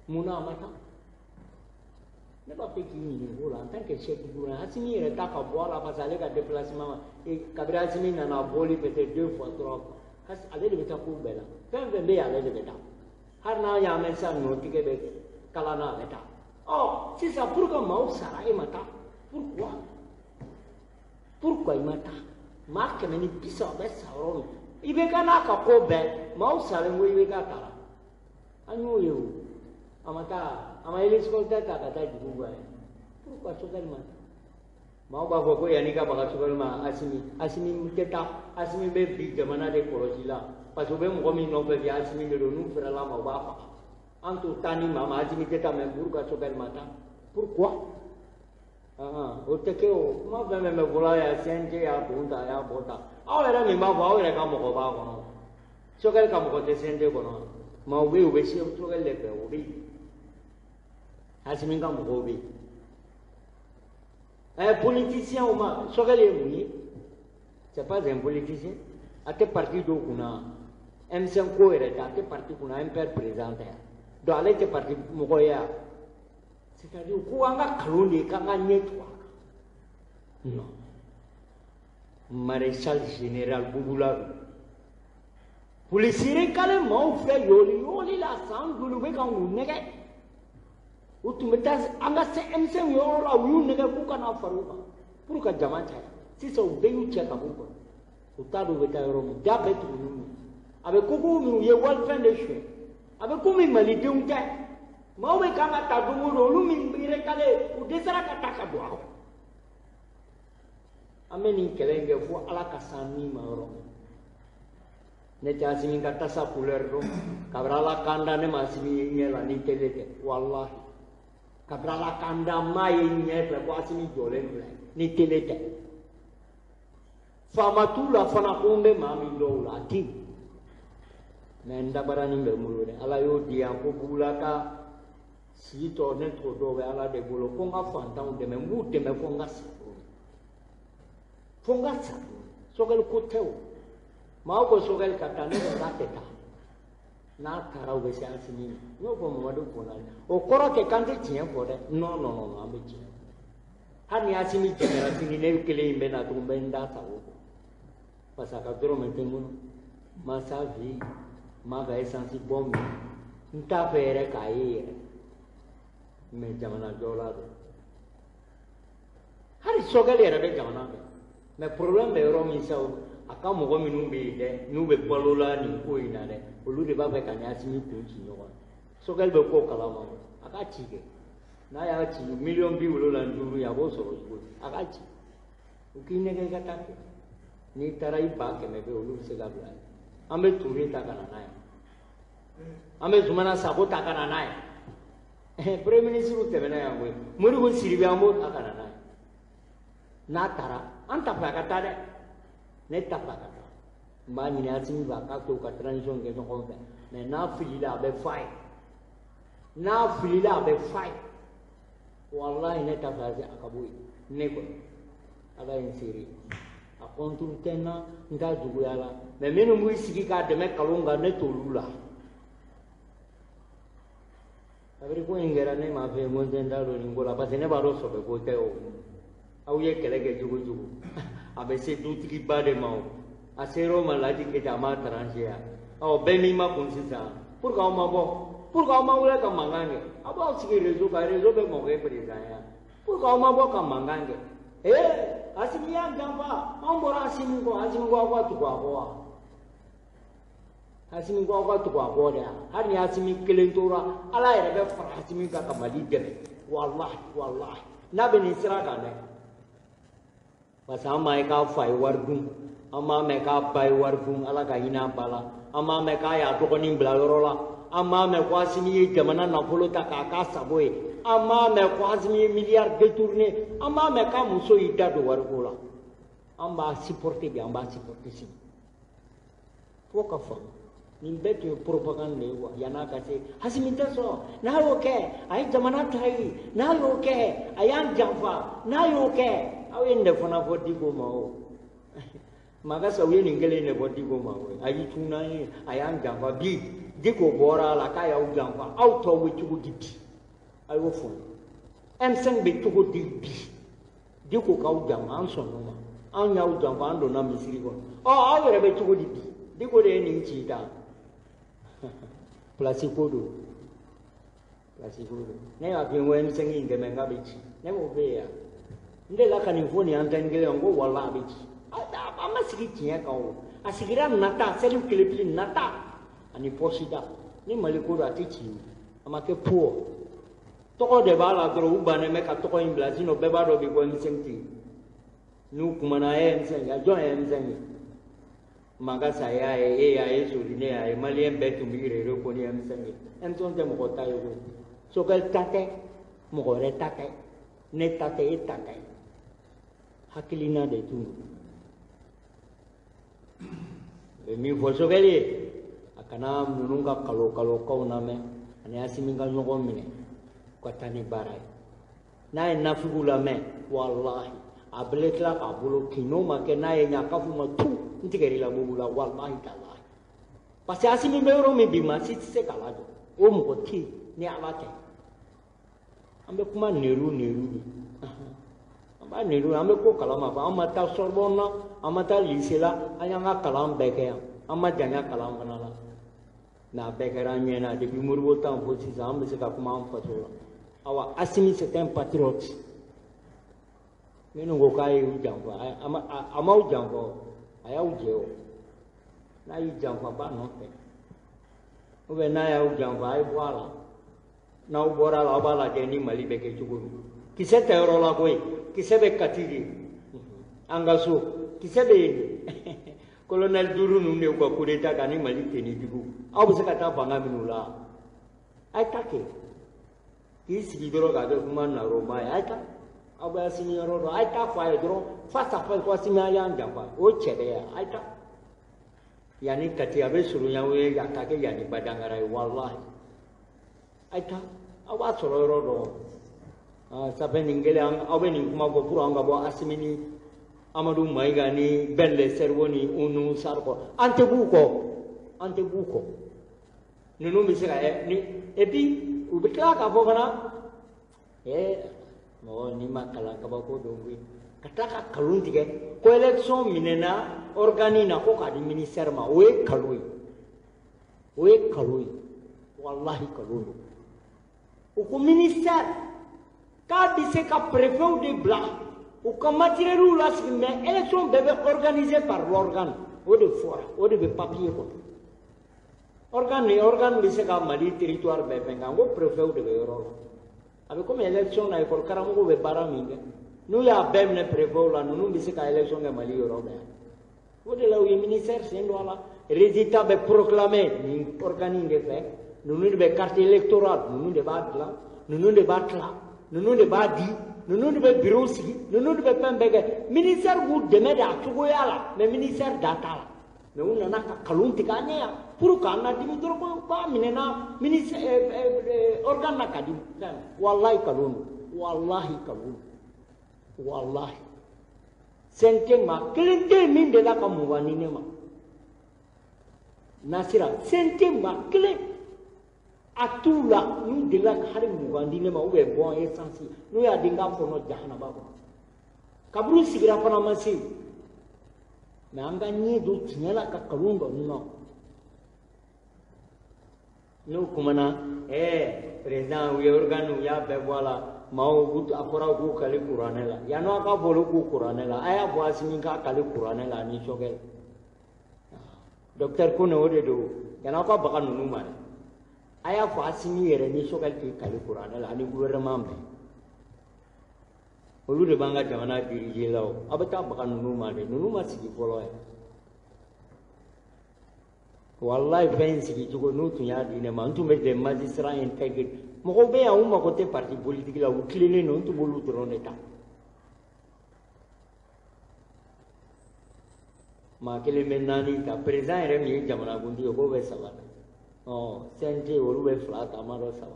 mun na a ma taa? Ne b'a fɛ k'i ɲininka o la en tant que chef du gouvernement. Asimi yɛrɛ ta ka bɔ a la, parce que ale ka déplacement ma, kabini Asimi nana bɔli, peut-être deux fois, trois fois, ale de bɛ taa ko bɛɛ la. Fɛn fɛn bɛ yen, ale de bɛ taa. Hali n'a y'a mɛn sisan ɲɔtigɛ bɛ kalan na, a bɛ taa. Ɔ sisan, pour que maaw sara, e ma taa, pourquoi? Pourquoi i ma taa? Maa 130 bɛ sa yɔrɔ min, i bɛ ka n'a ka ko bɛɛ, maaw salen ko i bɛ ka taara, an y'o ye. O a ma taa, a ma hélicoptère ta ka taa jigin u kan ye. Pourquoi Choguel ma taa? Maaw b'a fɔ ko yanni ka baga Choguel ma, Asimi, Asimi tɛ taa. Asimi bɛ bi jamana de kɔlɔsi la, parce que u bɛ mɔgɔ min nɔfɛ bi, Asimi de don. N'u fɛrɛla ma, u b'a faga. An t'o taa ni maa ma, Asimi tɛ taa. Mais pourquoi Choguel ma taa? Pourquoi? O tɛ kɛ. O kuma fɛn fɛn bɛ fɔla yan, CNT y'a don ta, a y'a bɔ ta, aw yɛrɛ min b'a fɔ, aw yɛrɛ ka mɔgɔ b'a kɔnɔ. Choguel ka mɔgɔ tɛ CNT kɔnɔ. Maaw bɛ yen, u bɛ Choguel de fɛ, o bɛ yen. Asimi ka mɔgɔw bɛ yen. Ɛ politicien ma, Choguel ye mun ye? C'est pas un politicien. A tɛ parti dɔw kunna, M5 ko yɛrɛ tɛ, a tɛ parti kunna, MPR président tɛ yan. Donc ale tɛ parti mɔgɔ ye yan. C'est-à-dire ko an ka kalon de ye k'an ka ɲɛ tugu a kan. Non, maréchal général Bouboula don. Polisi kale maaw filɛ yoli yoli la san joli, u bɛ kan k'u nɛgɛ. U tun bɛ taa an ka M5 yɔrɔ la, u y'u nɛgɛ k'u kana fara u kan pour ka jama caya. Sisan u bɛɛ y'u cɛ ka b'u kɔrɔ, u t'a dɔn u bɛ taa yɔrɔ min. Da bɛɛ tugunnen don. A bɛ ko ko min, u ye walifɛn de suɲɛ, a bɛ komi malidenw tɛ. Maaw bɛ kan ka ta don o don, olu min recalé, u dɛsɛra ka ta ka don a kɔnɔ. An bɛ nin kɛlɛ in kɛ fo Ala ka s'an ni ma yɔrɔ min. Ne tɛ Asimi ka tasa couleur dɔn. Kabini Ala kan da, ne ma Asimi ye ɲɛ la ni télé tɛ, walahi. Kabini Ala kan da, n m'a ye ɲɛ fɛ ko Asimi jɔlen filɛ ni télé tɛ. Faama t'u la fana ko n bɛ maa min dɔn o la, a tɛ yen. Mais n dabaranin bɛ n bolo dɛ, Ala y'o di yan ko bugula ka si tɔ ne t'o dɔn, o bɛ Ala de bolo, ko n ka fantanw dɛmɛ, n b'u dɛmɛ fo n ka sa, fo n ka sa. Sogɛli ko tɛ o, maaw ko Sogɛli ka taa, ne ko k'a tɛ taa, n'a taara u bɛ se Asimi ma. N y'o fɔ Mamadu Konare, o kɔrɔ tɛ k'an tɛ tiɲɛ fɔ dɛ, non non non, an bɛ tiɲɛ fɔ. Hali ni Asimi jɛngɛra sini, ne kelen in bɛ na tugun, n bɛ n da sago fɔ, parce que a ka dɔrɔmɛ tɛ n bolo, n ma s'a fɛ yen, n m'a ka essence bɔ min, n t'a fɛ yɛrɛ k'a ye yɛrɛ, mais jamana jɔla don. Hali Sogɛli yɛrɛ bɛ jamana fɛ, mais problème bɛ yɔrɔ min sa, a ka mɔgɔ minnu bɛ yen dɛ, n'u bɛ balo la nin ko in na dɛ, olu de b'a fɛ ka ni Asimi kun ci ɲɔgɔn na. Sogɛli bɛ ko kalama, a ka ci kɛ, n'a y'a ci 75 miliyɔn ye, a b'o sɔrɔ cogo di? A ka ci, u k'i nɛgɛ i ka taa kɛ, n'i taara i 100 000 bɛ, olu bɛ se ka bila yen. An bɛ Ture ta ka na n'a ye, an bɛ Zumana Sako ta ka na n'a ye, premier ministre tɛmɛna yan koyi, Modibo Sidibe an b'o ta ka na n'a ye. N'a taara, an t'a fɛ a ka taa dɛ, ne t'a fɛ a ka taa, n b'a ɲini Asimi fɛ a k'a to ka transition kɛ ɲɔgɔn fɛ, mais n'a filila a bɛ f'a ye, n'a filila a bɛ f'a ye, walahi ne t'a fɛ a ka bɔ yen. Ne kɔni, Ala ye n seere, a contre tɛ n na, n t'a juguya la, mais minnu b'u sigi k'a dɛmɛ kalon kan, ne t'olu la. Kabiri ko in kɛra, ne m'a fɛ ko n tɛ n da don nin ko la, parce que ne b'a dɔn sɔbɛ ko tɛ o. Aw ye kɛlɛ kɛ cogo cogo, a bɛ se dutigiba de ma o, a sera o ma Laji Keyita, a m'a tranché yan. Ɔ bɛɛ n'i ma kun sisan, pour que aw ma bɔ, pour que aw ma wuli ka mankan kɛ, aw b'aw sigi réseau kan, réseau bɛ mɔgɔ kɛ président ya, pour que aw ma bɔ ka mankan kɛ, ee Asimi y'an janfa, anw bɔra Asimi kɔ, Asimi ko aw ka tugu a kɔ wa? Asimi ko aw ka tugu a kɔ de ya? Hali ni Asimi kelen tora, Ala yɛrɛ bɛ fara Asimi kan ka Mali dɛmɛ, walahi walahi, n'a bɛ nin sira kan dɛ, parce que an m'a ye k'a fa ye wari dun, an m'a mɛn k'a ba ye wari dun, Ala ka hinɛ a ba la, an m'a mɛn k'a y'a dɔgɔnin bila yɔrɔ la, an m'a mɛn ko Asimi ye jamana nafolo ta k'a k'a sago ye, an m'a mɛn ko Asimi ye miliyari détourné, an m'a mɛn k'a muso y'i da don wariko la. An b'a supporter bi, an b'a supporter sini, fo ka faamu. Nin bɛɛ tun ye propagande de ye wa, yann'a ka se Asimi tɛ sɔn, n'a y'o kɛ a ye jamana trahi, n'a y'o kɛ a y'an janfa, n'a y'o kɛ. Aw ye nin de fana fɔ Diko ma o Magasa, u ye nin kelen de fɔ Diko ma o, a y'i tun n'an ye, a y'an janfa. Bi Diko bɔra a la k'a y'aw janfa, aw tɔw bɛ cogo di bi? A y'o fɔ, M5 bɛ cogo di bi? Diko k'aw janfa, an sɔnn'o ma, anw y'aw janfa, an donna misiri kɔnɔ. Ɔ aw yɛrɛ bɛ cogo di bi? Diko de ye nin ci ta, place ko don, place ko don. Ne y'a f'i ye ko M5 in dɛmɛ k'a bɛ ci, ne m'o f'e ye yan, n delila ka nin fɔ nin antenne kelen kan, ko wala a bɛ ci. An ma sigi tiɲɛ kan o, a sigira nata seli kelepili nata ani poche da ni Mali ko don, a tɛ ci o, a ma kɛ po, tɔgɔ de b'a la dɔrɔn, u bannen bɛ ka tɔgɔ in bila, sinon bɛɛ b'a dɔn bi ko M5 tɛ yen. N'u kumana, a ye M5 ye, jɔn ye M5 ye? Magasa y'a ye, e y'a ye, Sori ne y'a ye, maliyɛn bɛɛ tun b'i yɛrɛ ko ni M5 ye. M5 tɛ mɔgɔ ta ye koyi, Sogɛli ta tɛ, mɔgɔ wɛrɛ ta tɛ, ne ta tɛ, e ta tɛ, hakilina de tun don. U bɛ min fɔ Sogɛli ye, a kana ninnu ka kalo kalokaw lamɛn, ani Asimi ka ɲɔgɔn minɛ, u ka taa ni baara ye. N'a ye nafigiw lamɛn, walahi a bɛɛ tila k'a bolo kin, n'o ma kɛ n'a ye ɲa, k'a f'u ma tu n tigɛr'i la mugu la, walahi talahi. Parce que Asimi bɛ yɔrɔ min bi, maa si tɛ se k'a lajɔ, o mɔgɔ tɛ yen ni Ala tɛ. An bɛ kuma neru neru de, an b'a neru, an bɛ ko kalama fɔ, an ma taa Sorbonne na, an ma taa lycée la, an y'an ka kalan bɛɛ kɛ yan, an ma janya kalan fana la, mais a bɛɛ kɛra an ɲɛna depuis Modibo tan fo sisan, an bɛ se ka kuma an faso la. Awa Asimi c'est un patriote. Minnu ko k'a y'u janfa, a m'aw janfa o, a y'aw jɛ o. N'a y'i janfa, b'a nɔfɛ, ou bien n'a y'aw janfa, a ye bɔ a la. N'aw bɔra a la, aw b'a lajɛ ni Mali bɛ kɛ cogo min. Kisɛ tɛ yɔrɔ la koyi, kisɛ bɛ Kati de, an ka so kisɛ bɛ yen. Colonel duuru ninnu de y'u ka coup d'état kan ni Mali tenitigiw, aw bɛ se ka taa fanga minnu la, a ye taa kɛ k'i sigi dɔrɔn k'a kɛ kuma naroma ye. A ye taa, aw bɛ Asimi yɔrɔ dɔn, a ye taa fɔ a ye dɔrɔn face à face ko Asimi a y'an janfa, o cɛ bɛ yan, a ye taa. Yanni Kati a bɛ surunya o ye a ka kɛ yanni Badangara ye walahi. A ye taa aw b'a sɔrɔ yɔrɔ dɔn. Ah, ça fait nin kelen aw bɛ nin kuma fɔ pour an ka bɔ Asimi ni Amadu Mayiga ni Ben le Cerveau ni Unu Sar kɔ. An tɛ b'u kɔ. An tɛ b'u kɔ. Ninnu bɛ se ka ni et puis u bɛ tila k'a fɔ fana mɔgɔ n'i ma kalan kabako don koyi. Ka tila ka nkalon tigɛ ko élection minɛna organe na ko k'a di ministère ma, o ye nkalon ye. O ye nkalon ye. Walahi nkalon don. U ko ministère k'a bɛ se ka préfet de bila u ka matériel lasigi, mais élection bɛɛ bɛ organiser par l'organe. O de fɔra, o de bɛ papier kɔnɔ. Organe ni organe bɛ se ka Mali territoire bɛɛ fɛn kan, ko préfet de bɛ yɔrɔ la. A bɛ komi élection na école karamɔgɔw bɛ baara min kɛ, n'u y'a bɛɛ minɛ préfet la, ninnu bɛ se ka élection kɛ Mali yɔrɔ bɛɛ. O de la u ye ministère sen don a la. Résultat bɛ proclamer nin organe in de fɛ. Ninnu de bɛ carte électorale, ninnu de b'a dilan, ninnu de b'a tila, ninnu de b'a di, ninnu de bɛ bureau sigi, ninnu de bɛ fɛn bɛɛ kɛ. Ministère b'u dɛmɛ de a cogoya la, mais ministère da t'a la. Mais u nana ka nkalon tigɛ an ɲɛ yan pour k'an ladimi dɔrɔn ko k'a minɛna ministère organe na ka di fɛn. Walahi nkalon don, walahi nkalon don, walahi. CNT maa kelen tɛ yen min delila ka 20 di ne ma. Nasira CNT maa kelen a t'u la n'u delila ka hali 20 di ne ma ou bien bon essence n'u y'a di n k'a kɔnɔ jahanaba kɔnɔ. Kaburu sigira fana ma se yen. Mais an ka ɲɛ don tiɲɛ la ka nkalon dɔn nɔ. N'u kumana président u ye organe u y'a bɛɛ bɔ a la, maaw a fɔra k'u kali kuranɛ la. Yanni aw ka fɔ olu k'u kuranɛ la, a y'a fɔ Asimi k'a kali kuranɛ la ani Choguel. Docteur Kone o de don, yanni aw ka baga ninnu ma dɛ. A y'a fɔ Asimi yɛrɛ ni Choguel k'i kali kuranɛ la ani gouvernement bɛɛ. Olu de b'an ka jamana diriger la o. Aw bɛ taa baga ninnu ma dɛ, ninnu ma sigi fɔlɔ yɛrɛ. Walahi fɛn in sigi cogo n'u tun y'a di ne ma, n tun bɛ des magistrats intègres. Mɔgɔw bɛ yan u mago tɛ parti politique la, u tilennen don, n tun b'olu dɔrɔn de ta. Maa kelen bɛ 4 ta, président yɛrɛ min ye jamanakuntigi ye k'o bɛ 3 ta. CNT olu bɛ 2 ta, ma dɔ 3.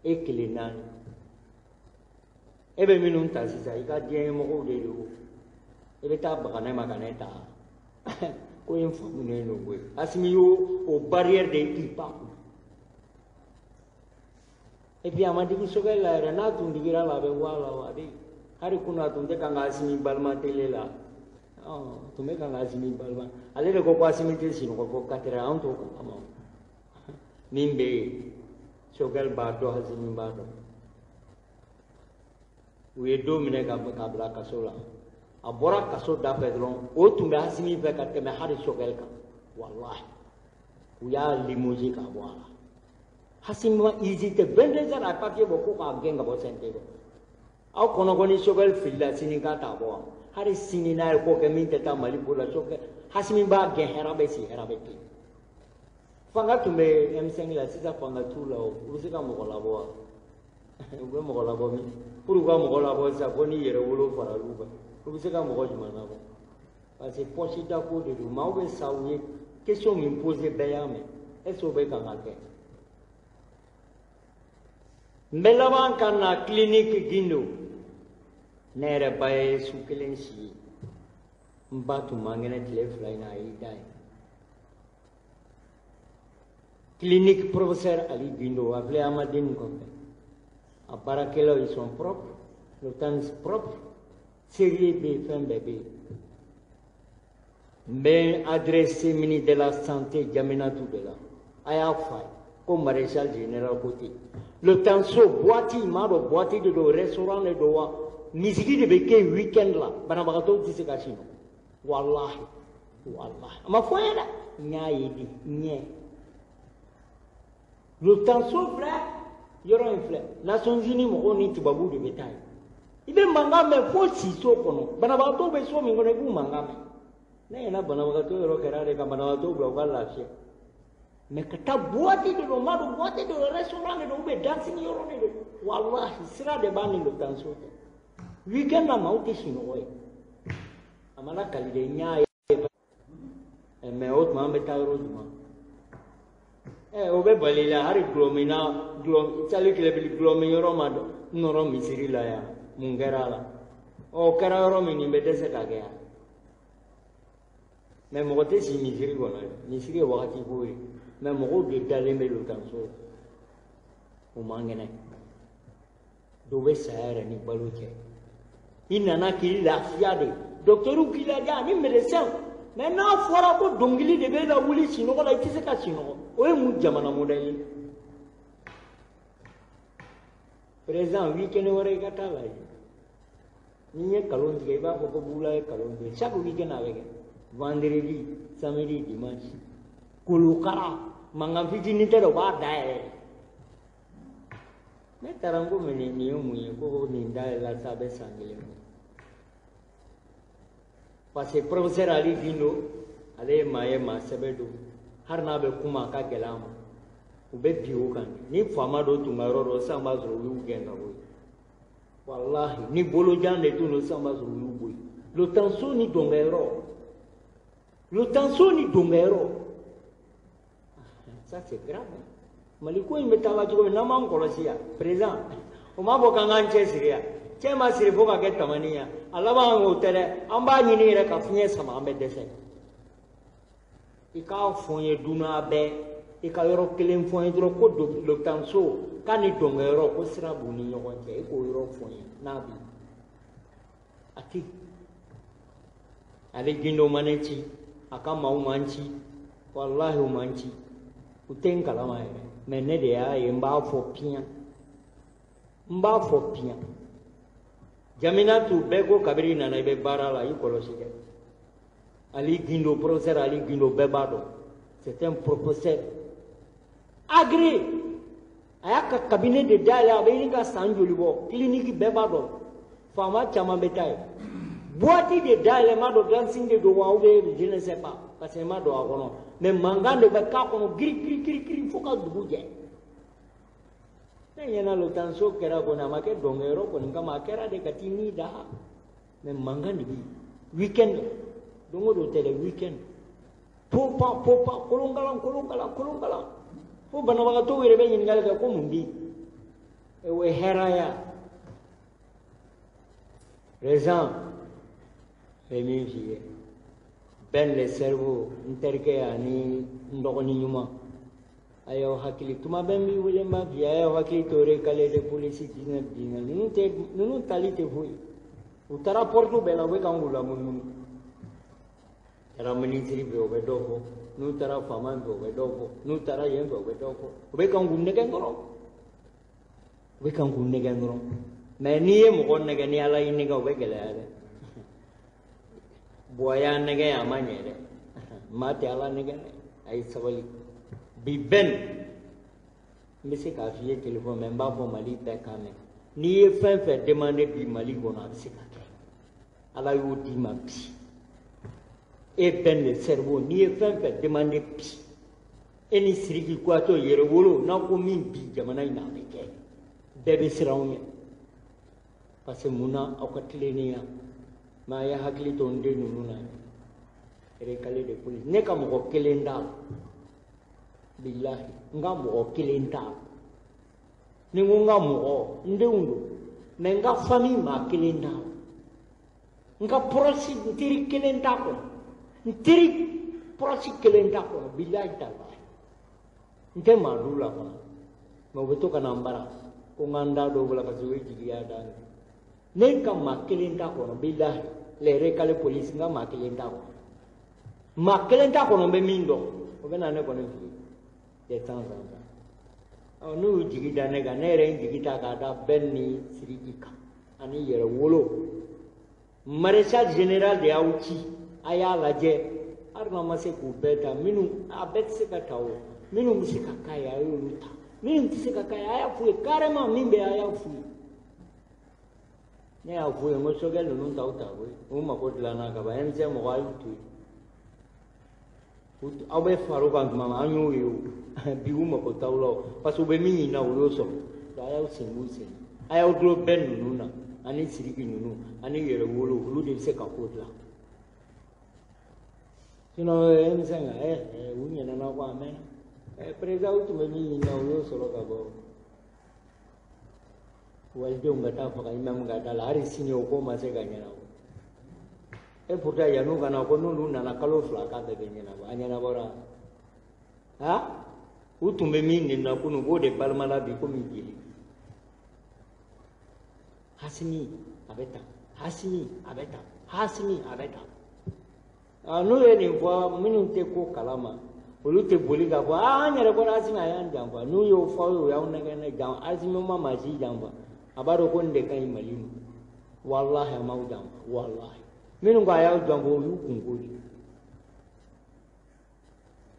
E kelen 4. E bɛ minnu ta sisan, i ka diɲɛmɔgɔw de don. I bɛ taa baga ne ma ka ne ta. Ko in faamunen don koyi. Asimi y'o o barrière de ye k'i ba kun. Et puis a ma digi Choguel la yɛrɛ, n'a tun digira la a bɛ bɔ a la wa, a bɛ yen. Hali kunun a tun tɛ kan ka Asimi balima télé la. Tun bɛ kan ka Asimi balima. Ale de ko ko Asimi tɛ sunɔgɔ fo 4 heures, anw t'o kalama. Min bɛ yen, Choguel b'a dɔn, Asimi b'a dɔn. U ye don minɛ k'a bila kaso la. A bɔra kaso da fɛ dɔrɔn, o tun bɛ Asimi fɛ ka tɛmɛ hali Choguel kan. Walahi. U y'a limoger ka bɔ a la. Asimi ma hésité, 22 heures a ye papier bɔ ko k'a gɛn ka bɔ CNT kɔnɔ. Aw kɔnɔ ko ni Choguel filila sini k'a t'a bɔ wa? Hali sini n'a ye ko kɛ min tɛ taa Mali ko la, Choguel Asimi b'a gɛn, hɛrɛ bɛ sigi, hɛrɛ bɛ tilen. Fanga tun bɛ M5 la, sisan fanga t'u la o. U bɛ se ka mɔgɔ labɔ wa? U bɛ mɔgɔ labɔ min? Pour u ka mɔgɔ labɔ sisan fo ni yɛrɛ wolo faral'u kan. U bɛ se ka mɔgɔ jumɛn labɔ? Parce que poche da ko de don. Maaw bɛ sa u ye question min poser bɛɛ y'a mɛn. Est ce que o bɛ kan ka kɛ? N bɛ laban ka na clinique Gindo. Ne yɛrɛ ba ye su kelen si ye. N ba tun man kɛnɛ tile 2 in na, a y'i da yen. Clinique professeur Ali Gindo, a filɛ Amadeni kɔfɛ. A baarakɛlaw, ils sont propres, le temps propre, sérieux bɛ yen, fɛn bɛɛ bɛ yen. N bɛ adressé ministre de la santé Jaminatu de la. A y'a fɔ a ye ko maréchal général ko ten. Le temps so boîte, n m'a dɔn boîte de don, restaurant de don wa, misigi de bɛ kɛ yen week-end la, banabagatɔw tɛ se ka sunɔgɔ. Walahi, walahi. A ma fɔ n ye dɛ, n y'a ye de, n ɲɛ. Le temps so filɛ, yɔrɔ in filɛ, Nations Unies mɔgɔw ni tubabuw de bɛ taa yen. I bɛ mankan mɛn fo siso kɔnɔ, banabagatɔw bɛ so min kɔnɔ i b'u mankan mɛn. Ne ɲɛna banabagatɔ yɔrɔ kɛra de ka banabagatɔw bila u ka lafiya. Mais ka taa boîte de don, n m'a dɔn boîte de don, restaurant de don, ou bien dancing yɔrɔ de don. Walahi, sira de b'a ni l'hôpital so cɛ. Week-end na maaw tɛ sunɔgɔ ye. A ma lakali dɛ, n y'a ye. Mais o tuma an bɛ taa yɔrɔ jumɛn? O bɛ bali la hali gulɔminna gulɔ sali tilebili gulɔmin yɔrɔ ma nɔrɔ misiri la yan, mun kɛra a la? O kɛra yɔrɔ min, nin bɛ dɛsɛ ka kɛ yan. Mais mɔgɔ tɛ si misiri kɔnɔ dɛ, misiri ye wagati ko ye. Mais mɔgɔw de dalen bɛ lotanso la, o man kɛnɛ. Dɔw bɛ saya yɛrɛ ni balo cɛ. I nana k'i lafiya de, dɔkitɛriw k'i lajɛ ani médecin. Mais n'a fɔra ko dɔnkili de bɛ lawuli sunɔgɔ la, i tɛ se ka sunɔgɔ. O ye mun jamana modèle ye? Président, week-end wɛrɛ i ka taa lajɛ. Ni n ye nkalon tigɛ, i b'a fɔ ko Bula ye nkalon tigɛ. Chaque week-end a bɛ kɛ, vendredi, samedi, dimanche. Kolokara mankan fitinin tɛ dɛ, u b'a dayɛlɛ. Ne taara n ko mɛ nin ye mun ye? Ko nin dayɛlɛla sa, a bɛ san kelen bɔ. Parce que professeur Ali Guindo, ale ye maa ye, maa sɛbɛ don. Hali n'a bɛ kuma, a ka gɛlɛn a ma. U bɛ bin o kan. Ni faama dɔ tun ka yɔrɔ dɔ sisan, b'a sɔrɔ u y'u gɛn ka bɔ yen. Walahi, ni bolojan de tun don sisan, b'a sɔrɔ u y'u bɔ yen. Lotanso ni dɔnkɛyɔrɔ, lotanso ni dɔnkɛyɔrɔ, ça c'est grave. Mali ko in bɛ taa la cogo min, n'an m'an kɔlɔsi yan, président, o m'a fɔ k'an k'an cɛ siri yan. Cɛ ma siri fo ka kɛ tamani ye. A laban o tɛ dɛ, an b'a ɲini yɛrɛ ka fiɲɛ sama, an bɛ dɛsɛ. I k'a fɔ n ye dunan bɛɛ, i ka yɔrɔ kelen fɔ n ye dɔrɔn, ko lotanso k'a ni dɔnkɛyɔrɔ, ko sira b'u ni ɲɔgɔn cɛ. I k'o yɔrɔ fɔ n ye n'a bi a ti. Ale Guindo ma ne ci, a ka maaw man ci, walahi u man ci, u tɛ n kalama yɛrɛ. Mais ne de y'a ye, n b'a fɔ piyan, n b'a fɔ piyan. Jaminatu bɛɛ ko kabiri nana i bɛ baara la, i kɔlɔsi dɛ. Ali Guindo, professeur Ali Guindo, bɛɛ b'a dɔn, c'est un professeur agréé. A y'a ka cabinet de dayɛlɛ, a bɛ ɲini ka san joli bɔ. Clinique bɛɛ b'a dɔn, faama caman bɛ taa yen. Boîte de dayɛlɛ, n m'a dɔn dancing de don wa ou bien je ne sais pas, parce que n ma don a kɔnɔ. Mais mankan de bɛ k'a kɔnɔ, giri giri giri giri fo ka dugu jɛ. Ne ɲɛna lotanso kɛra kɔni, a ma kɛ dɔnkɛyɔrɔ kɔni kama, a kɛra de ka t'i ni da. Mais mankan de bɛ yen week-end, don o don tɛ dɛ, week-end, popa popa, kolonkalan kolonkalan kolonkalan, fo banabagatɔw yɛrɛ bɛ ɲininkali kɛ ko mun bɛ yen. O ye hɛrɛ ya. Président, n bɛ min f'i ye, Ben le cerveau, n terikɛ ani n dɔgɔnin ɲuman, a y'aw hakili, tuma bɛɛ n b'i wele, n b'a f'i ye, a y'aw hakili to recalé de police 19 19 ninnu tɛ, ninnu tali tɛ foyi. U taara porte bɛɛ la, u bɛ kan k'u lamunumunu. Taara minisiri fɛ, u bɛ dɔ fɔ. N'u taara faama fɛ, u bɛ dɔ fɔ. N'u taara yen fɛ, u bɛ dɔ fɔ. U bɛ kan k'u nɛgɛn dɔrɔn, u bɛ kan k'u nɛgɛn dɔrɔn. Mais n'i ye mɔgɔ nɛgɛn, ni Ala y'i nɛgɛn, o bɛ gɛlɛya dɛ. Buwa y'a nɛgɛn, a ma ɲɛ dɛ. Maa tɛ Ala nɛgɛn dɛ, a ye sabali. Bi Ben, n bɛ se k'a f'i ye téléphone, mais n b'a fɔ Mali bɛɛ kan mɛn. N'i ye fɛn fɛn demandé bi Mali kɔnɔ, a bɛ se ka kɛ. Ala y'o d'i ma bi. E Ben le cerveau, n'i ye fɛn fɛn demandé bi, e ni Sidiki Kuyatɛ yɛrɛ wolo, n'a ko min bi jamana in na, a bɛ kɛ. Bɛɛ bɛ siran aw ɲɛ, parce que mun na? Aw ka tilennenya. Mais a ye hakili to n den ninnu na, recalé de police. Ne ka mɔgɔ kelen t'a la, bilahi, n ka mɔgɔ kelen t'a la. Ni n ko n ka mɔgɔ, n denw don, mais n ka famille maa kelen t'a la. N ka proche, n teri kelen t'a kɔnɔ, n teri proche kelen t'a kɔnɔ, bilahi talahi. N tɛ maa du la fana, mais u bɛ to ka na n bara ko n ka n da dɔw la, parce que u ye jigiya da n. Ne ka maa kelen t'a kɔnɔ, bilahi. Les recalés police, n ka maa kelen t'a kɔnɔ, maa kelen t'a kɔnɔ. N bɛ min dɔn, o bɛ na ne kɔni fɛ yen de temps en temps. Ɔ, n'u y'u jigi da ne kan, ne yɛrɛ ye n jigi ta k'a da bɛɛ ni Sidiki kan ani yɛrɛ wolo. Maréchal général de y'aw ci, a y'a lajɛ. Hali n'aw ma se k'u bɛɛ ta, minnu a bɛɛ tɛ se ka ta, o minnu bɛ se ka k'a ye, a y'olu ta. Minnu tɛ se ka k'a ye, a y'a f'u ye carrément. Min bɛ yen, a y'a f'u ye. Ne y'a f'u ye n ko sokɛ ninnu t'aw ta koyi, u mako dilanna ka ban. M5 mɔgɔ, a y'u to yen. Aw bɛ far'o kan tuma min, an y'o ye o. Bi u mako t'aw la o, parce que u bɛ min ɲini na, u y'o sɔrɔ. Donc a y'aw sen b'u sen, a y'aw dulon bɛɛ ninnu na ani Sidiki ninnu ani yɛrɛ wolo, olu de bɛ se ka ko dilan. Sinon M5 u ɲinɛna kɔ a mɛnna. Président u tun bɛ min ɲini na u y'o sɔrɔ ka bɔ. Walidenw ka taa faga imam ka da la hali sini o ko ma se ka ɲɛnabɔ. Et pourtant yan'u ka na ko n'olu nana kalo 2 k'a bɛɛ bɛ ɲɛnabɔ, a ɲɛnabɔra. Ha? U tun bɛ min ɲini na kunun u b'o de balima la bi komi jeli. Hasimi a bɛ tan, Hasimi a bɛ tan, Hasimi a bɛ tan. N'u ye nin fɔ minnu tɛ ko kalama olu tɛ boli k'a fɔ an yɛrɛ bɔra Hasimi a y'an janfa. N'u y'o fɔ aw ye o y'aw nɛgɛ ne jan. Hasimi ma maa si janfa, a b'a dɔn ko nin de ka ɲi Mali ma. Walahi a m'aw janfa, walahi. Minnu ko a y'aw janfa o y'u kunko de ye.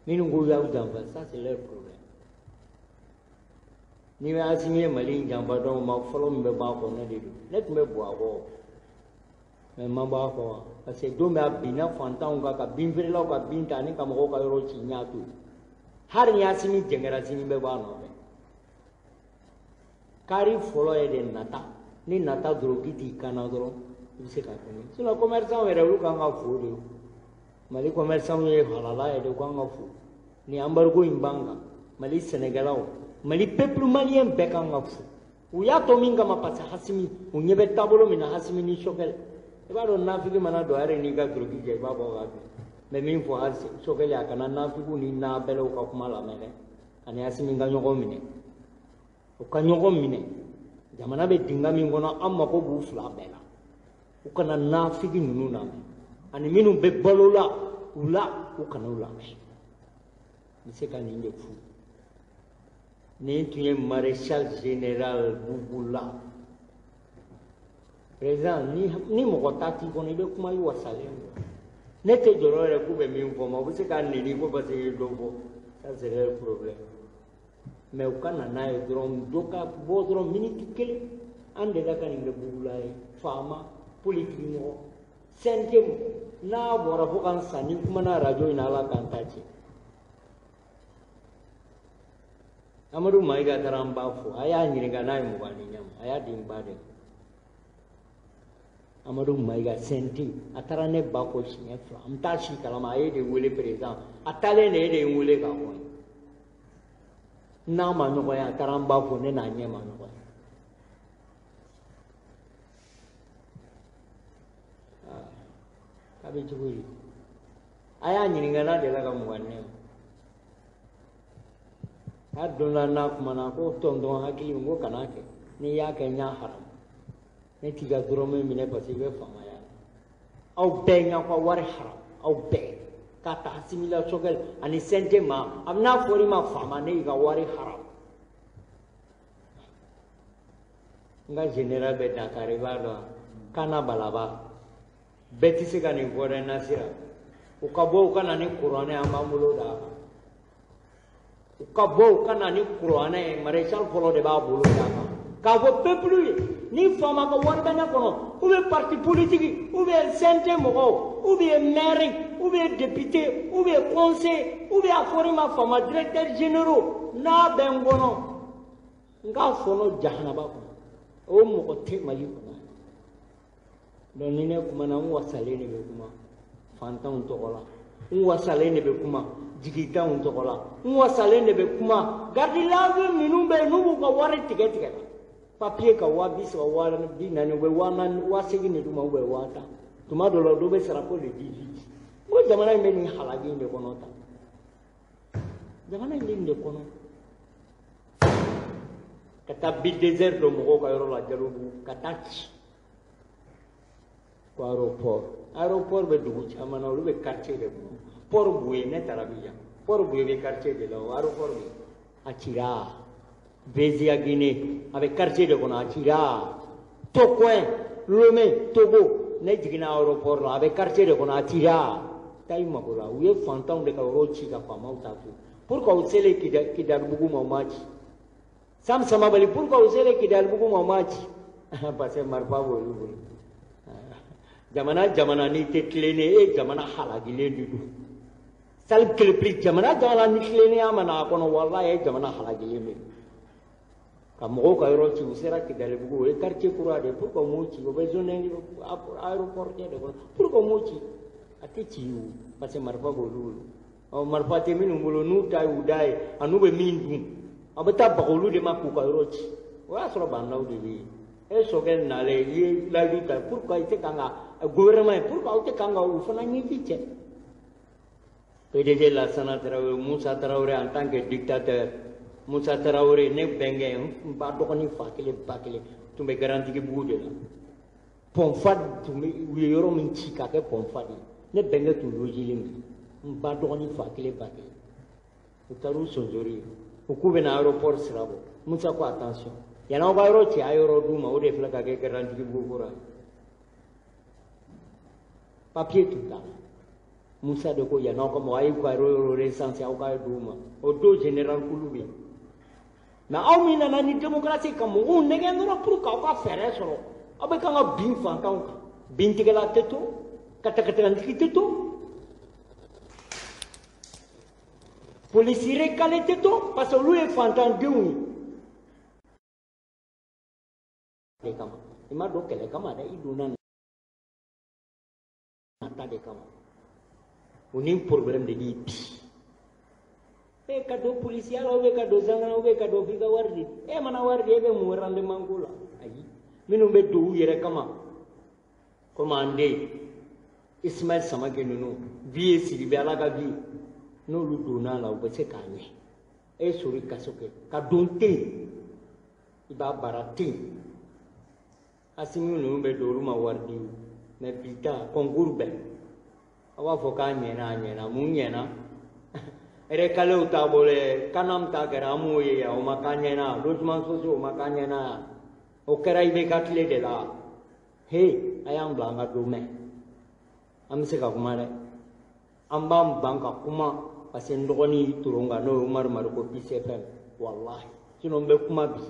Minnu ko y'aw janfa, ça c'est leur problème. Ni bɛ Hasimi ye Mali in janfa dɔn ma fɔlɔ min bɛ bɔ a kɔ ne de don. Ne tun bɛ bɔ a kɔ. Mais n ma bɔ a kɔ wa? Parce que don bɛ a binna fantanw kan ka bin feerelaw ka bin ta ani ka mɔgɔw ka yɔrɔ ci n y'a to yen. Hali ni Hasimi jɛngɛra sini bɛ bɔ a nɔfɛ. Kari fɔlɔ ye de nata. Ni nata dɔrɔn t'i kanna dɔrɔn i bɛ se ka tɛmɛ. Sinon commerçant yɛrɛ olu kan ka fo de. Mali commerçant ye halala ye de, u kan ka fo. Ni embargo in b'an kan, Mali sɛnɛkɛlaw, Mali peuple malien bɛɛ kan ka fo. U y'a to min kama parce que Hasimi u ɲɛ bɛ taabolo min na Hasimi ni Choguel. I b'a dɔn nafigi mana don hali n'i ka doroki jɛ i b'a bɔ k'a bin. N bɛ min fɔ Choguel a kana nafigiw ni nabɛlɛw ka kuma lamɛn dɛ. Ani Hasimi ka ɲɔgɔn minɛ. U ka ɲɔgɔn minɛ. Jamana bɛ dingɛ min kɔnɔ an mako b'u fila bɛɛ la. U kana nafigi ninnu lamɛn. Ani minnu bɛ balo la u la u kana u lamɛn. N bɛ se ka nin de f'u. Nin tun ye maréchal général Bouboula. Président ni mɔgɔ ta t'i kɔnɔ i bɛ kuma i wasalen don. Ne tɛ jɔrɔ yɛrɛ k'u bɛ min fɔ ma, u bɛ se k'a neni ko parce que i ye dɔ fɔ. Ça c'est leur problème. Mais u ka na n'a ye dɔrɔn dɔ ka bɔ dɔrɔn miniti kelen. An delila ka nin kɛ Bouboula ye. Faama, politiki mɔgɔ, CNT mɔgɔ. N'a bɔra fo ka n sa ni kumana radio in na Ala k'an ta tiɲɛ. Amadu Mayiga taara n ba fo, a y'a ɲininka n'a ye 20 di ne ma, a y'a di n ba de ma. Amadu Mayiga CNT, a taara ne ba fo siɲɛ 2, n t'a si kalama, a ye de wele président, a taalen de e de ye n wele k'a fɔ n ye. N'a ma ɲɔgɔn ye, a taara n ba fo, ne n'a ɲɛ ma ɲɔgɔn ye. A bɛ cogo di? A y'a ɲininka n'a delila ka 20 di ne ma. A donna n'a kumana ko tɔntɔn hakili n ko kana kɛ, n'i y'a kɛ n y'a haramu. Ne t'i ka dɔrɔmɛ minɛ parce que i bɛ faamaya la. Aw bɛɛ y'aw ka wari haramu, aw bɛɛ. Ka taa Hasimi la Choguel ani CNT ma, a n'a fɔr'i ma faama ne y'i ka wari haramu. N ka général bɛ Dakar i b'a dɔn, Kana Balaba. Bɛɛ tɛ se ka nin fɔ dɛ Nasira. U ka bɔ u ka na ni kuranɛ an b'an bolo d'a kan. U ka bɔ u ka na ni kuranɛ ye, maréchal fɔlɔ de b'a bolo d'a kan. K'a fɔ peuple ye, ni faama ka wari bɛ ne kɔnɔ, ou bien parti politique, ou bien CNT mɔgɔw, ou bien maire, ou bien député, ou bien conseil, ou bien a fɔr'i ma faama directeur généraux, n'a bɛ n kɔnɔ, n k'a fɔnɔ jahanaba kɔnɔ. O mɔgɔ tɛ Mali kɔnɔ. Donc ni ne kumana n wasalen de bɛ kuma fantanw tɔgɔ la, n wasalen de bɛ kuma jigitanw tɔgɔ la, n wasalen de bɛ kuma garde minnu bɛ yen n'u b'u ka wari tigɛ tigɛ la. Papier ka 30,000, 40,000, u bɛ 4,000, 8,000 de d'u ma ou bien 10,000. Tuma dɔ la dɔ bɛ sara ko le 18. N ko jamana in bɛ nin halaki in de kɔnɔ tan. Jamana in bɛ nin de kɔnɔ. Ka taa bulldozer don mɔgɔw ka yɔrɔ la Jalobugu, ka taa ci. Ko aéroport. Aéroport bɛ dugu caman na, olu bɛ quartier de kɔnɔ. Port Boué, ne taara Abidjan. Port Boué bɛ quartier de la, o aéroport bɛ yen. A cira. Bézia Guinée, a bɛ quartier de kɔnɔ, a cira. Tokoin, Lomé, Togo, ne jiginna aéroport la, a bɛ quartier de kɔnɔ, a cira. Taa i mago la, u ye fantanw de ka yɔrɔ ci ka faamaw ta to. Pourquoi u selen Kidalibugu ma, u m'a ci? Sam Samabali, pourquoi u selen Kidalibugu ma, u m'a ci? Parce que marifa b'olu bolo. Jamana jamana n'i tɛ tilennen, e jamana halakilen de don. Sali kelepili jamana jamana ni tilennenya ma na a kɔnɔ, walahi e jamana halakilen de don. Ka mɔgɔw ka yɔrɔ ci, u sera Kidalibugu, o ye quartier kura de ye, pourquoi u m'o ci? O bɛ zone aéroportuaire de kɔnɔ, pourquoi u m'o ci? A tɛ ci o. Parce que marifa b'olu bolo. Ɔ marifa tɛ minnu bolo, n'u ta y'u da ye, a n'u bɛ min dun, a bɛ taa baga olu de ma k'u ka yɔrɔ ci. O y'a sɔrɔ bandaw de bɛ yen. E Sogɛl nalen, i ye layidu ta, pourquoi i tɛ kan ka gouvernement ye, pourquoi aw tɛ kan ka u fana ɲɛji cɛ? PDG Lassana Traoré, Moussa Traoré en tant que dictateur, Moussa Traoré ne bɛnkɛ, n ba dɔgɔnin fa kelen ba kelen tun bɛ Garantigi bugu de la. Pɔnfa tun bɛ u ye yɔrɔ min ci k'a kɛ pɔnfa de ye. Ne bɛnkɛ tun logilen bɛ n ba dɔgɔnin fa kelen ba kelen. U taar'u sonsori ye, u k'u bɛna aéroport sira bɔ. Musa ko attention, yan'aw ka yɔrɔ ci, a ye yɔrɔ d'u ma. O de filɛ ka kɛ Garantigi bugu kura ye. Papier tun t'a la. Musa de ko yan'aw ka mɔgɔ a y'u ka yɔrɔ recensé, aw ka d'u ma. O don général kulu bɛ yen. Mais aw min nana ni démocratie ka mɔgɔw nɛgɛn dɔrɔn pour k'aw ka fɛɛrɛ sɔrɔ, aw bɛ kan ka bin fantanw kan. Bintigɛla tɛ to, katakatagatigi tɛ to, polisi recalé tɛ to, parce que olu ye fantandenw ye. De kama i ma don kɛlɛ kama dɛ, i donna nata de kama. O ni problème de b'i bi. E ka don polisiya la, ou bien ka don gendarme, ou bien ka don f'i ka wari di. E mana wari di, e bɛ mun rendement ko la? Ayi, minnu bɛ don u yɛrɛ kama, komi an den Ismaël Samake ninnu, vie ye Sidibe Ala ka vie, n'olu donna a la, u bɛ se k'a ɲɛ. E sori kaso kɛ ka don ten, i b'a baara ten. Asimi ninnu bɛ don, olu ma wari di o, mais bi ta concours bɛɛ a b'a fɔ k'a ɲɛna, a ɲɛna, mun ɲɛna? Recalés t'a bolo yɛ, Kanam ta kɛra, an m'o ye yan, o ma k'an ɲɛna. Logement sociaux o ma k'an ɲɛna yan, o kɛra IBK tile de la. He, a y'an bila an ka don mɛn, an bɛ se ka kuma dɛ, an b'an ban ka kuma parce que n dɔgɔnin y'i toron kan, n'o ye Umaru Mariko PCFM, walahi, sinon n bɛ kuma bi,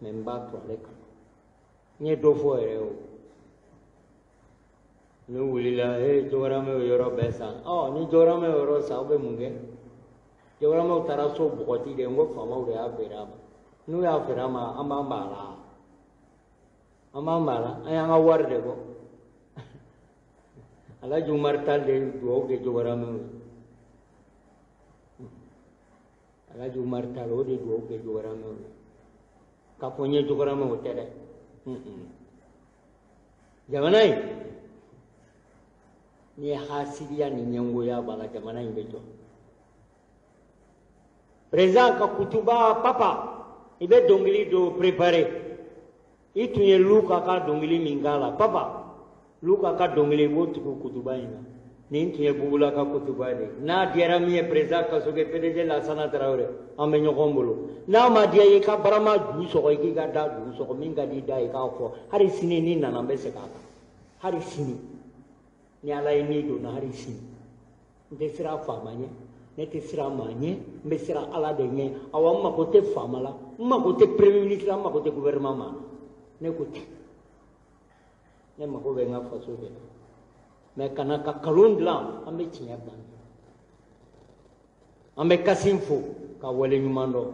mais n b'a to ale kan. N ye dɔ fɔ yɛrɛ o. Ne wulila, e Jɔgɔramɛw yɔrɔ bɛɛ san. Ɔ ni Jɔgɔramɛw yɔrɔ san, aw bɛ mun kɛ? Jɔgɔramɛw taara so bɔgɔti de, n ko faamaw de y'a feere a ma. N'u y'a feere a ma, an b'an b'a la, an b'an b'a la, an y'an ka wari de bɔ. Alhaji Umar Tall de ye duwawu kɛ Jɔgɔramɛw ye. Alhaji Umar Tall o de ye duwawu kɛ Jɔgɔramɛw ye. K'a fɔ n ye Jɔgɔramɛw tɛ dɛ. Jamana in, n'i ye hasidiya ni ɲɛngoya b'a la, jamana in bɛ jɔ. Président ka kutuba, papa, i bɛ dɔnkili dɔw préparer. I tun ye Luka ka dɔnkili min k'a la, papa, Luka ka dɔnkili i b'o tugu kutuba in na. Nin tun ye Bugula ka kutuba de ye. N'a diyara min ye, président Kasoge, PDG Lassana Traoré, an bɛ ɲɔgɔn bolo. N'a ma diya i ye, i ka barama ju sɔgɔ, i k'i ka da ju sɔgɔ, min ka di i da ye i k'a fɔ. Hali sini n'i nana, n bɛ segin a kan. Hali sini ni Ala ye n'i donna, hali sini n tɛ siran faama ɲɛ, ne tɛ siran maa ɲɛ, n bɛ siran Ala de ɲɛ. Awa, n mako tɛ faama la, n mako tɛ premier ministre la, n mako tɛ gouvernement ma. Ne ko ten, ne mako bɛ n ka faso de la. Mais kana ka nkalon dilan, an bɛ tiɲɛ bange. An bɛ Kasim fo ka wale ɲuman dɔn.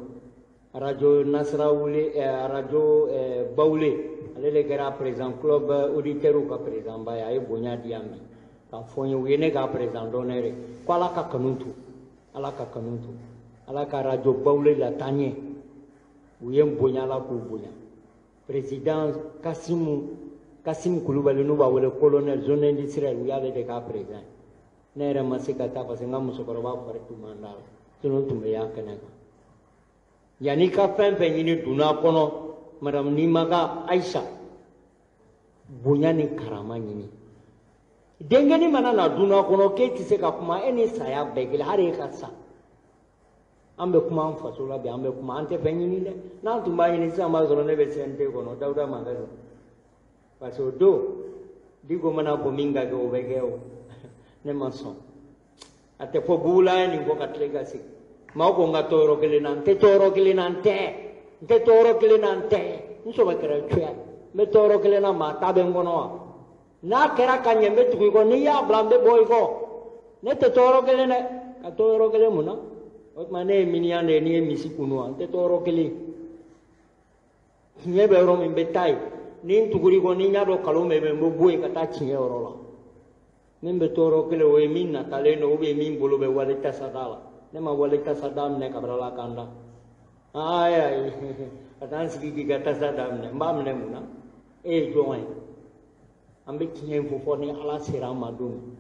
Radio Nasira wule, radio Bawule, ale de kɛra président club auditeur ka président ba ye. A ye bonya di yan bi k'a fɔ n ye, u ye ne k'a président d'honneur ye. Ko Ala ka kanu to, Ala ka kanu to, Ala ka radio Bawule lataa ɲɛ. U ye n bonya, Ala k'u bonya. Président Kasimu Kulubali, n'u b'a wele colonel zone industrielle, u y'ale de k'a président ye. Ne yɛrɛ ma se ka taa parce que n ka musokɔrɔba fari tun man d'a la, sinon tun bɛ y'a kɛnɛ kan. Yanni ka fɛn fɛn ɲini dunan kɔnɔ, madame Nimaga Aïcha, bonya ni karama ɲini. Denkɛnin mana na dunan kɔnɔ k'e tɛ se ka kuma, e ni saya bɛɛ kelen, hali e ka sa. An bɛ kuma an faso la bi, an bɛ kuma, an tɛ fɛn ɲini dɛ. N'an tun b'a ɲini sisan, b'a sɔrɔ ne bɛ CNT kɔnɔ, Dawuda Makɛ don. Parce que o don, Diko mana fɔ min ka kɛ, o bɛ kɛ o. Ne ma sɔn. A tɛ fɔ Bugula ye nin fɔ ka tila ka segin. Maaw ko n ka to yɔrɔ kelen na, n tɛ to yɔrɔ kelen na, n tɛ. N tɛ to yɔrɔ kelen na, n tɛ. N sɔbɛ kɛra cogoya. N bɛ to yɔrɔ kelen na, maa ta bɛ n kɔnɔ wa? N'a kɛra ka ɲɛ, n bɛ tugu i kɔ. N'i y'a bila, n bɛ bɔ i kɔ. Ne tɛ to yɔrɔ kelen dɛ. Ka to yɔrɔ kelen mun na? O tuma ne ye miniyan de ye, n'i ye misi kunu wa? N tɛ to yɔrɔ kelen. Tiɲɛ bɛ yɔrɔ min, n bɛ taa yen. Ni n tugura i kɔ, ni n y'a dɔn kalon bɛ yen, n bɛ bɔ yen ka taa tiɲɛ yɔrɔ la. Min bɛ tɔɔrɔ kelen o ye min natalen don ou bien min bolo bɛ wale tasada la. Ne ma wale tasada minɛ kabini Ala k'an da. Ayi ayi, ka taa n sigi k'i ka tasa daminɛ, n b'a minɛ mun na? E ye jɔn ye? An bɛ tiɲɛ fɔ fɔ ni Ala sera an ma don min.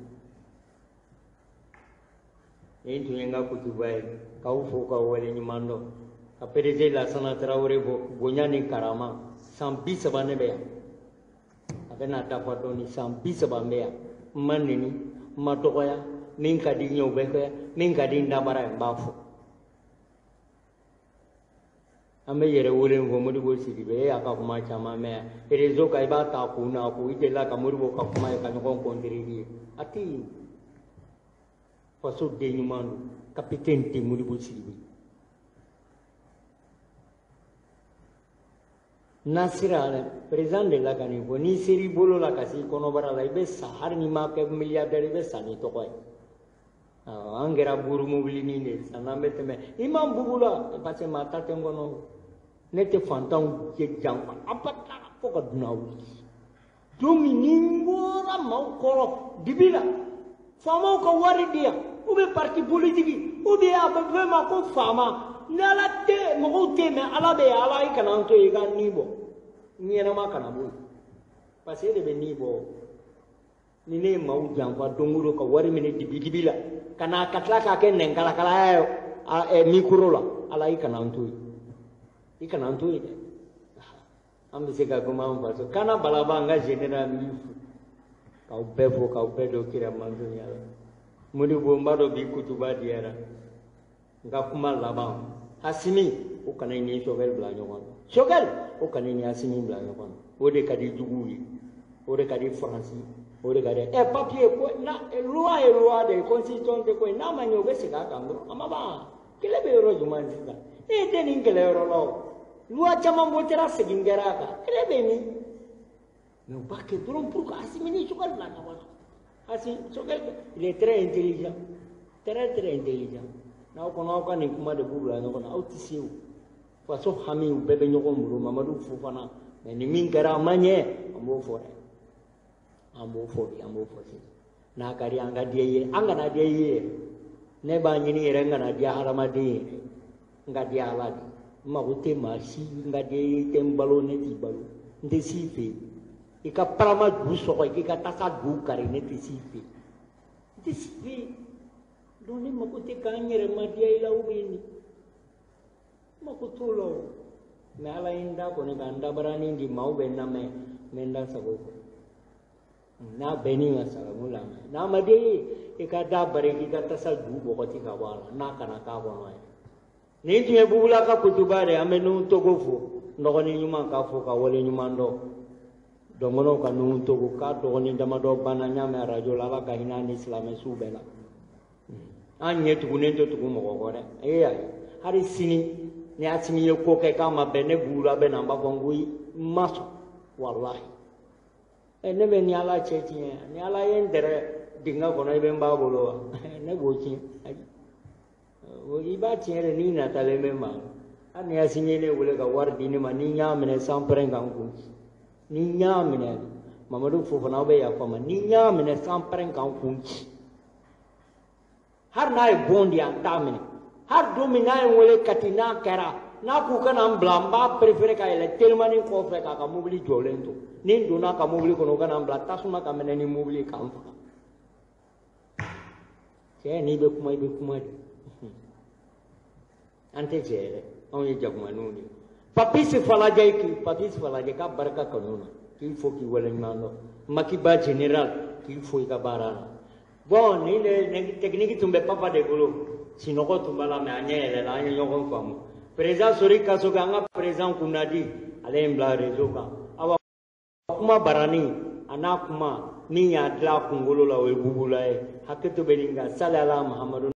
Nin tun ye n ka kutuba ye, k'aw fo k'aw waleɲuman dɔn. Ka PDG Lasana Tarawele bonya ni karama, san 30 ne bɛ yan. A bɛna dafa dɔɔni, san 30 n bɛ yan. N ma neni, n ma dɔgɔya, min ka di n ye o bɛ kɛ, min ka di n dabara ye n b'a fɔ. An bɛ yɛrɛ wele fɔ Modibo Sidibe, e y'a ka kuma caman mɛn yan. Réseau kan i b'a ta kun na ko i delila ka Modibo ka kuma ye ka ɲɔgɔn contredire ye. A tɛ yen. Faso den ɲuman don, capitaine tɛ Modibo Sidibe. Nasira président de la ka nin fɔ, n'i ser'i bolo la ka s'i kɔnɔbara la, i bɛ sa hali n'i ma kɛ milliardaire, i bɛ sa ni tɔgɔ ye. An kɛra buru mobilinin de ye sisan n'an bɛ tɛmɛ i man bugu la parce que maa ta tɛ n kɔnɔ. Ne tɛ fantanw janfa abada fo ka dunan wuli. Don min ni n bɔra maaw kɔrɔ dibi la, faamaw ka wari di yan, ou bien parti politique, ou bien a bɛ fɛn ma ko faama. Ni Ala tɛ mɔgɔw tɛ yen, mais Ala bɛ yen, Ala i kana n to yen i ka ni bɔ, n ɲɛnama kana bɔ yen, parce que e de bɛ ni bɔ. Ni ne ye maaw janfa don o don ka wari minɛ dibi dibi la, ka na ka tila k'a kɛ nɛnkalakalaya ye micro la, Ala i kana n to yen, i kana n to yen dɛ. An bɛ se ka kuma an faso kana balaba an ka général b'i fo, k'aw bɛɛ fo, k'aw bɛɛ don kira mantonya la. Modibo n b'a dɔn bi kutuba diyara. N ka kuma laban, Asimi o kana i ni Sogɛl bila ɲɔgɔn na, Sogɛl o kana i ni Asimi bila ɲɔgɔn na. O de ka di juguw ye, o de ka di Faransi, o de ka di papier ko na loi ye loi de ye, constitution tɛ ko ye, n'a ma ɲɛ o bɛ segin a kan dɔrɔn, a ma ban. Kɛlɛ bɛ yɔrɔ jumɛn sisan? E tɛ nin kɛlɛ yɔrɔ la o. Loi caman votera segin kɛra a kan, kɛlɛ bɛ min? Mais u b'a kɛ dɔrɔn pour que Asimi ni Sogɛl bila ɲɔgɔn na. Asimi Sogɛl, il est très intelligent, très très intelligent. N'aw kɔnɔ aw ka nin kuma de b'u bila ɲɔgɔn na, aw tɛ se o. Faso hami u bɛɛ bɛ ɲɔgɔn bolo, Mamadu Fofana, mais ni min kɛra a ma ɲɛ, an b'o fɔ dɛ. An b'o fɔ bi, an b'o fɔ sini. N'a ka di an ka diya i ye, an kana diya i ye yɛrɛ. Ne b'a ɲini yɛrɛ n kana diya hadamaden yɛrɛ, n ka diya Ala de. N mago tɛ maa si, n ka diya i ye, i tɛ n balo, ne t'i balo, n tɛ s'i fɛ yen. I ka parama ju sɔgɔ, i k'i ka tasa ju kari, ne tɛ s'i fɛ yen. N tɛ s'i fɛ yen. Donc ne mako tɛ k'an yɛrɛ ma diya i la ou bien nin. N mako t'o la o. Mais Ala ye n da kɔni ka n dabaranin di maaw bɛ n lamɛn, n bɛ n da sago fɔ. N'a bɛnn'i ma salamu lamɛn, n'a ma diya i ye, i ka da bari k'i ka tasa ju bɔgɔti ka bɔ a la, n'a kana k'a kɔnɔ yɛrɛ. Nin tun ye Bubula ka kutuba de ye, an bɛ Nuhu Togo fo, dɔgɔnin ɲuman k'a fo ka wale ɲuman dɔn. Dɔngɔnɔw ka Nuhu Togo k'a dɔgɔnin damadɔ banna, n y'a mɛn arajo la, Ala ka hinɛ an ni silamɛ suw bɛɛ la. An ɲɛ tugunnen tɛ tugu mɔgɔ kɔ dɛ. Ee ayi, hali sini ni Asimi ye ko kɛ k'a ma bɛn, ne Bubula bɛ na n b'a fɔ n ko n ma sɔn, walahi. Ne bɛ ni Ala cɛ tiɲɛ, ni Ala ye n dɛrɛ dingɛ kɔnɔ i bɛ n b'a bolo wa? Ne b'o tiɲɛ. Ayi, i b'a tiɲɛ de n'i natalen bɛ ma. Hali ni Asimi ye ne wele ka wari di ne ma, ni n y'a minɛ san pɛrɛn ka n kun ci. Ni n y'a minɛ, Mamadu Fofana, aw bɛ yafa n ma, ni n y'a minɛ san pɛrɛn ka n kun ci. Hali n'a ye bon di yan, n t'a minɛ. Hali don min n'a ye n wele Kati n'a kɛra, n'a k'u ka na n bila, n b'a préféré ka yɛlɛ telimani kɔfɛ k'a ka mobili jɔlen to. Ni n donna a ka mobili kɔnɔ, u ka na n bila tasuma ka mɛnɛ ni mobili k'an faga. Cɛ, n'i bɛ kuma, i bɛ kuma de. An tɛ cɛ ye dɛ, anw ye jakumaniw de ye. Papisi Falajɛ k'i, Papisi Falajɛ k'a barika kanu na, k'i fo k'i waleɲuman dɔn. Makiba général k'i fo i ka baara la. Bon, ni ne technique tun bɛ papa de bolo, sunɔgɔ tun b'a la, mais a ɲɛ yɛlɛla, an ye ɲɔgɔn faamu. Président Sori Kasoge, an ka président kunnadi, ale ye n bila réseau kan. Awa kuma barani, a n'a kuma min y'a dilan a kunkolo la, o ye Bubula ye. Hakɛto bɛ nin kan, sali ala Muhamadu.